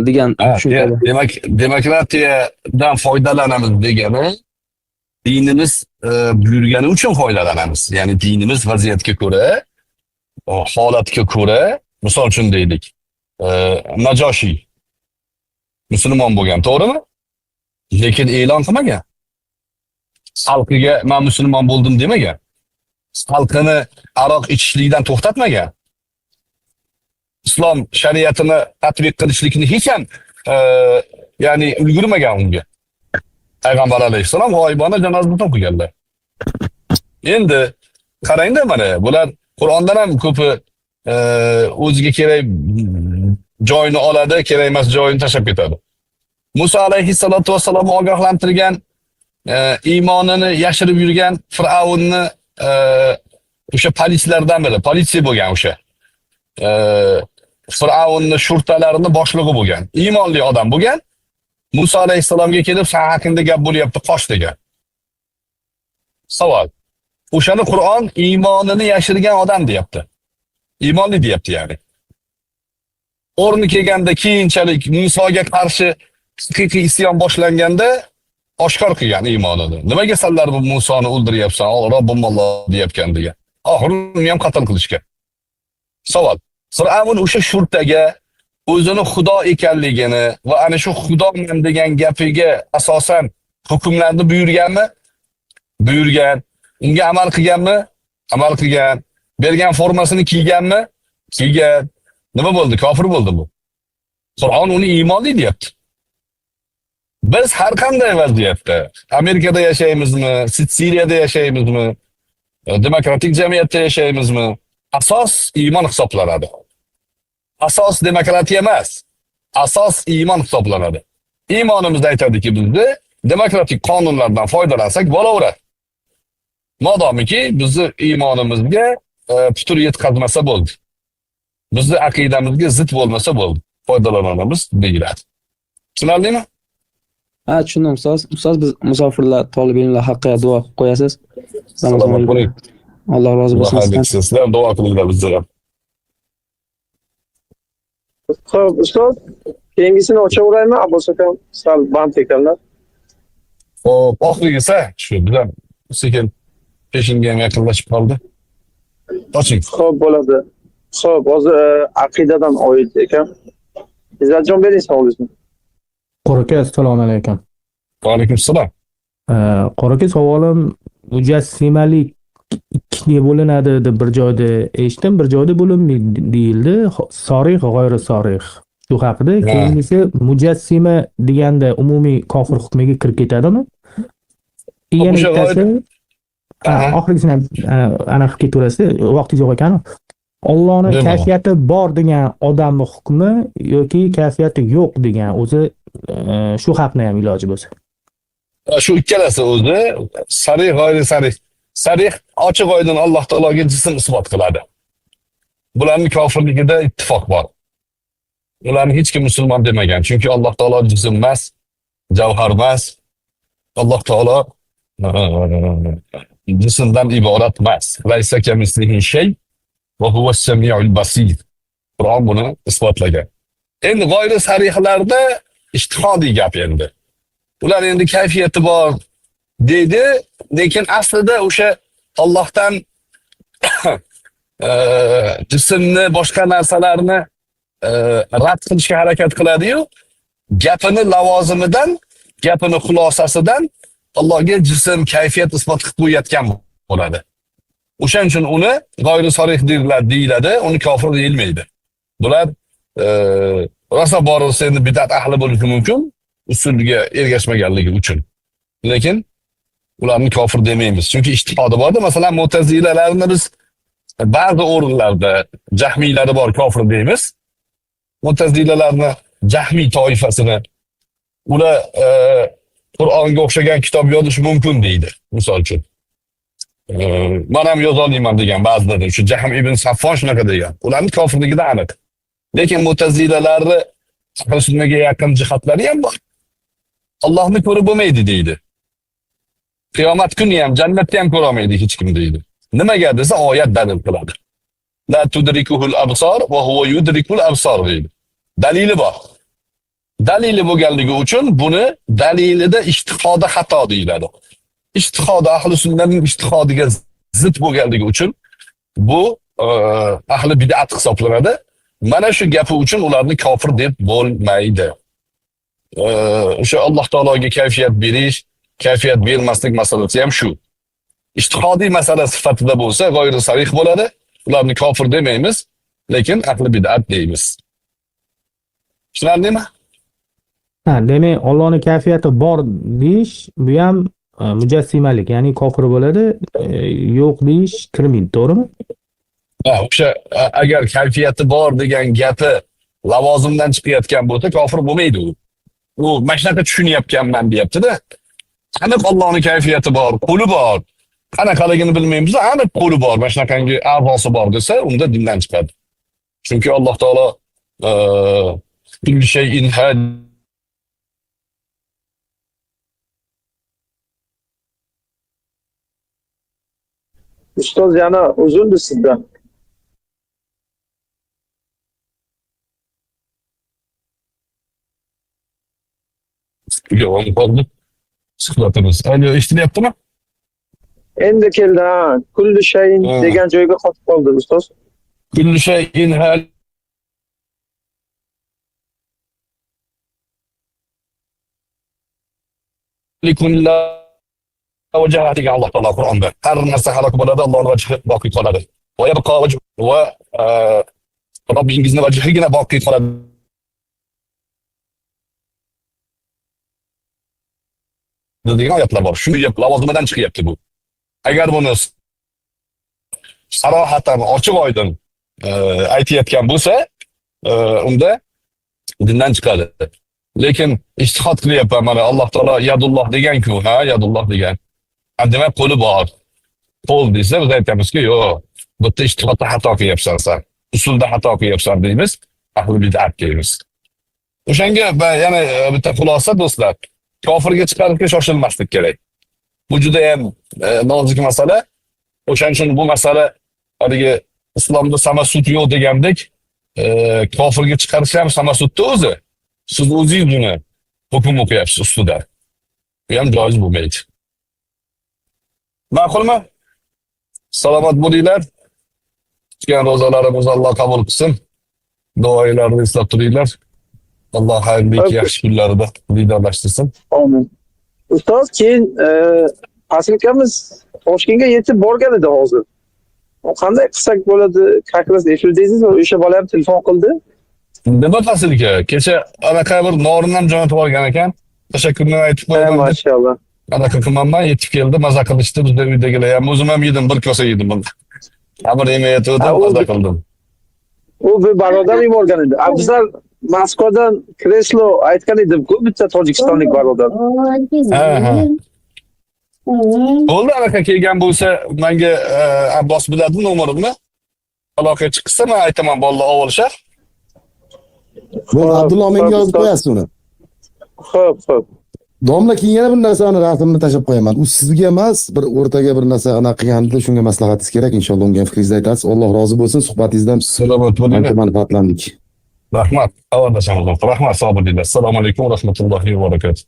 degan tushuncha. Demak, demokratiyadan foydalanamiz degani dinimiz buyurgani uchun foydalanamiz. Ya'ni dinimiz vaziyatga ko'ra, holatga ko'ra, misol uchun deylik, Najoshiy musulmon bo'lgan, to'g'rimi? Lekin e'lon qilmagan. Xalqiga men musulmon bo'ldim demagan. Xalqini aroq ichishlikdan to'xtatmagan. Islom shariatini tatbiq qilishlikni hech ham ya'ni ulgurmagan unga. Payg'ambar alayhissalom g'oyibona janozasini o'qiganlar. Endi qarangda mana bular Qur'ondan ham ko'pi o'ziga kerak joyini oladi, kerak emas joyini tashlab ketadi. Musa alayhissalatu vassalom ogohlantirgan, iymonini yashirib yurgan Fir'avnni o'sha polislardan biri, politsiya bo'lgan o'sha. Fir'avnni shurtalarini boshlig'i bo'lgan, iymonli odam bo'lgan. Musa alayhissalomga kelib, "Sen haqingda gap bo'lyapti, qoch" degan. Savol. O'shani Qur'on iymonini yashirgan odam deyapti. Iymonli deyapti ya'ni. O'rni kelganda keyinchalik Musoga qarshi haqiqiy isyon boshlanganda oshkor qilgan iymonini. Nimaga sanlar bu Musoni o'ldiryapsan? Robbim Alloh deyapkan degan. Oxiri uni ham qatl qilishgan. Savol. Fir'avn o'sha shurtaga o'zini xudo ekanligini va ana shu xudoman degan gapiga asosan hukmlarni buyurganmi? Buyurgan. Unga amal qilganmi? Amal qilgan. Bergan formasini kiyganmi? Kiygan. Nima bo'ldi? Kofir bo'ldi bu. Qur'on uni iymonli deyapti. Biz har qanday vaziyatda, Amerikada yashaymizmi, Sitsiliyada yashaymizmi, demokratik jamiyatda yashaymizmi, asos iymon hisoblanadi. Asos demokratiya emas, asos iymon hisoblanadi. Iymonimiz aytadiki, bizni demokratik qonunlardan foydalansak bo'laveradi. Modomiki bizni iymonimizga putur yetkazmasa bo'ldi. Bizni aqidamizga zid bo'lmasa bo'ldi. Foydalanamiz deyiladi. Tushunarlimi? Ha, tushundim ustoz. Ustoz, biz musofirlar, tolib ilmlar haqqiga duo qilib qo'yasiz. Salomat bo'ling. Alloh rozi bo'lsin sizdan. Sizlar duo qilinglar bizlar ham. Xo'p, ustoz, keyingisini ochaveraymi? Abbos akam sal band ekanlar. Xo'p, oxirgisi shu bizam sekin peshinga ham yaqinlashib qoldi. Oching. Xo'p, bo'ladi. Xo'p, hozir aqidadan oid ekan. Izzatjon, bering savolingizni. Qori aka, assalomu alaykum. Va alaykum assalom. Qori aka, savolim mujassimalik ikkiga bo'linadi deb bir joyda eshitdim, bir joyda bo'linmaydi deyildi. Sorih, g'oyri sorih. Shu haqida. Keyingisi mujassima deganda umumiy kofir hukmiga kirib ketadimi? Yana bittasi, oxirgisini ham aniq qilib ketaverasiz, vaqtingiz yo'q ekan. Allohning kayfiyati bor degan odamning hukmi yoki kayfiyati yo'q degan o'zi shu haqni ham iloji bo'lsa. Shu ikkalasi o'zi sarih, g'oyri sarih. Sarih ochiq oydin Alloh taologa jism isbot qiladi. Bularning kofirligida ittifoq bor. Ularni hech kim musulmon demagan. Chunki Alloh taolo jism emas, javhar emas. Alloh taolo jismdan iborat emas. Laysa kamislihi shay va huwas-samiul basir. Qur'on buni isbotlagan. Endi g'oyri sarihlarda ijtihodiy gap endi. Ular endi kayfiyati bor deydi, lekin aslida o'sha Allohdan jismni, boshqa narsalarni rad qilishga harakat qiladi-yu, gapini lavozimidan, gapini xulosasidan Allohga jism, kayfiyat isbot qilib qo'yayotgan bo'ladi. O'shaning uchun uni g'oyri sorih deyiladi, uni kofir deyilmaydi. Bular rosa borsa endi bid'at ahli bo'lishi mumkin, usulga ergashmaganligi uchun. Lekin ularni kofir demaymiz. Chunki ijtihodi borda, masalan, mu'tazilalarni biz ba'zi o'rinlarda jahmiylari bor kofir deymiz. Mu'tazilalarni jahmiy toifasini ular Qur'onga o'xshagan kitob yozish mumkin deydi, misol uchun. Men ham yoza olmayman degan ba'zilar, shu Jahm ibn Saffon shunaqa degan. Ularning kofirligida aniq. Lekin mu'tazilalarni ahli sunnaga yaqin jihatlari ham bor. Allohni ko'rib bo'lmaydi deydi. Qiyomat kuni ham, jannatda ham ko'ra olmaydi hech kim deydi. Nimaga desa oyat dalil qiladi. La tudrikuhul absor va huwa yudrikul absor deydi. Dalili bor. Dalili bo'lganligi uchun buni dalilida ijtihodi xato deyiladi. Ijtihodi ahli sunnaning ijtihodiga zid bo'lganligi uchun bu ahli bid'at hisoblanadi. Mana shu gapi uchun ularni kofir deb bo'lmaydi. O'sha Alloh taologa kayfiyat berish, kayfiyat bermaslik masalasi ham shu. Ijtihodiy masala sifatida bo'lsa, g'oyri sarih bo'ladi. Ularni kofir demaymiz. Lekin ahli bid'at deymiz. Tushunarlimi? Ha, demak, Allohning kayfiyati bor deyish bu ham mujassimalik, ya'ni kofir bo'ladi, yo'q deyish kirmaydi, to'g'rimi? Ha, o'sha agar kayfiyati bor degan gapi lavozimdan chiqayotgan bo'lsa, kofir bo'lmaydi u. U mana shunaqa tushunyapganman deyapti-da. Aniq Allohning kayfiyati bor, qo'li bor. Qanaqaligini bilmaymiz, aniq qo'li bor, mana shunaqangi a'zosi bor desa, unda dindan chiqadi. Chunki Alloh taolo kulli shay'in Ustoz yana uzildi sizdan. Yo'q, qoldi. Suhbatimiz. Alo, eshitilyaptimi? Endi keldi, ha. Kulli shay'in degan joyga qotib qoldi ustoz. Kulli shay'in halikun la vajha degan Alloh taolo Qur'onda. Har narsa halok bo'ladi, Allohning vajhi boqiy qoladi. Va yabqa vajhu va Robbingizning vajhigina boqiy qoladi. Degan oyatlar bor. Shu lavozimidan chiqyapti bu. Agar buni sarohatan, ochiq oydin aytayotgan bo'lsa, unda dindan chiqadi. Lekin ijtihod qilyapman, mana Alloh taolo yadulloh degan-ku, ha, yadulloh degan. Demak, qo'li bor. Qo'l desa, biz aytamizki, yo'q, bu yerda ijtihodda xato qilyapsan sen. Usulda xato qilyapsan deymiz, ahli bid'at deymiz. O'shanga yana bitta xulosa do'stlar, kofirga chiqarishga shoshilmaslik kerak. Bu juda ham nozik masala. O'shaning uchun bu masala haligi islomda samasud yo'q degandek, kofirga chiqarish ham samasudda o'zi. Siz o'zingiz buni hukm o'qiyapsiz ustida. Bu ham joiz bo'lmaydi. Ma'qulmi? Salomat bo'linglar. Tutgan ro'zalarimizni Alloh qabul qilsin. Duolarni eslab turinglar. Alloh xayrli yaxshi kunlarda diydorlashtirsin. Amin. Ustoz, keyin posilkamiz Toshkentga yetib borgan edi hozir. O qanday qilsak bo'ladi? Как раз efir deysiz, o'sha bola ham telefon qildi. Nima posilka? Kecha anaqa bir norin ham jo'natib olgan ekan. Tashakkurni aytib qo'yaman. Mashallah. Anaqa qilmanman, yetib keldi, maza qilishdi bizda uydagilar ham. O'zim ham yedim, bir kosa yedim buni. Xamir yemayotgandim, maza qildim. U bir barodar yuborgan edi. Bizlar Moskvadan kreslo aytgan edim-ku, bitta tojikistonlik barodar. Ha, ha. Bo'ldi, anaqa kelgan bo'lsa, menga Abbos biladi nomerimni. Aloqaga chiqsa, men aytaman, bolalar olishar. Bo'ldi, Abdulloh menga yozib qo'yasiz uni. Xo'p, xo'p. Domla, keyin yana bir narsani rasmini tashlab qo'yaman. U sizga emas, bir o'rtaga bir narsa anaqa qilganda shunga maslahatingiz kerak. Inshaalloh unga fikringizni aytasiz. Alloh rozi bo'lsin, suhbatingizdan salomat bo'ling. Ancha manfaatlandik. Rahmat. Xabarlashamiz. Rahmat, sog' bo'linglar. Assalomu alaykum va rahmatullohi va barakatuh.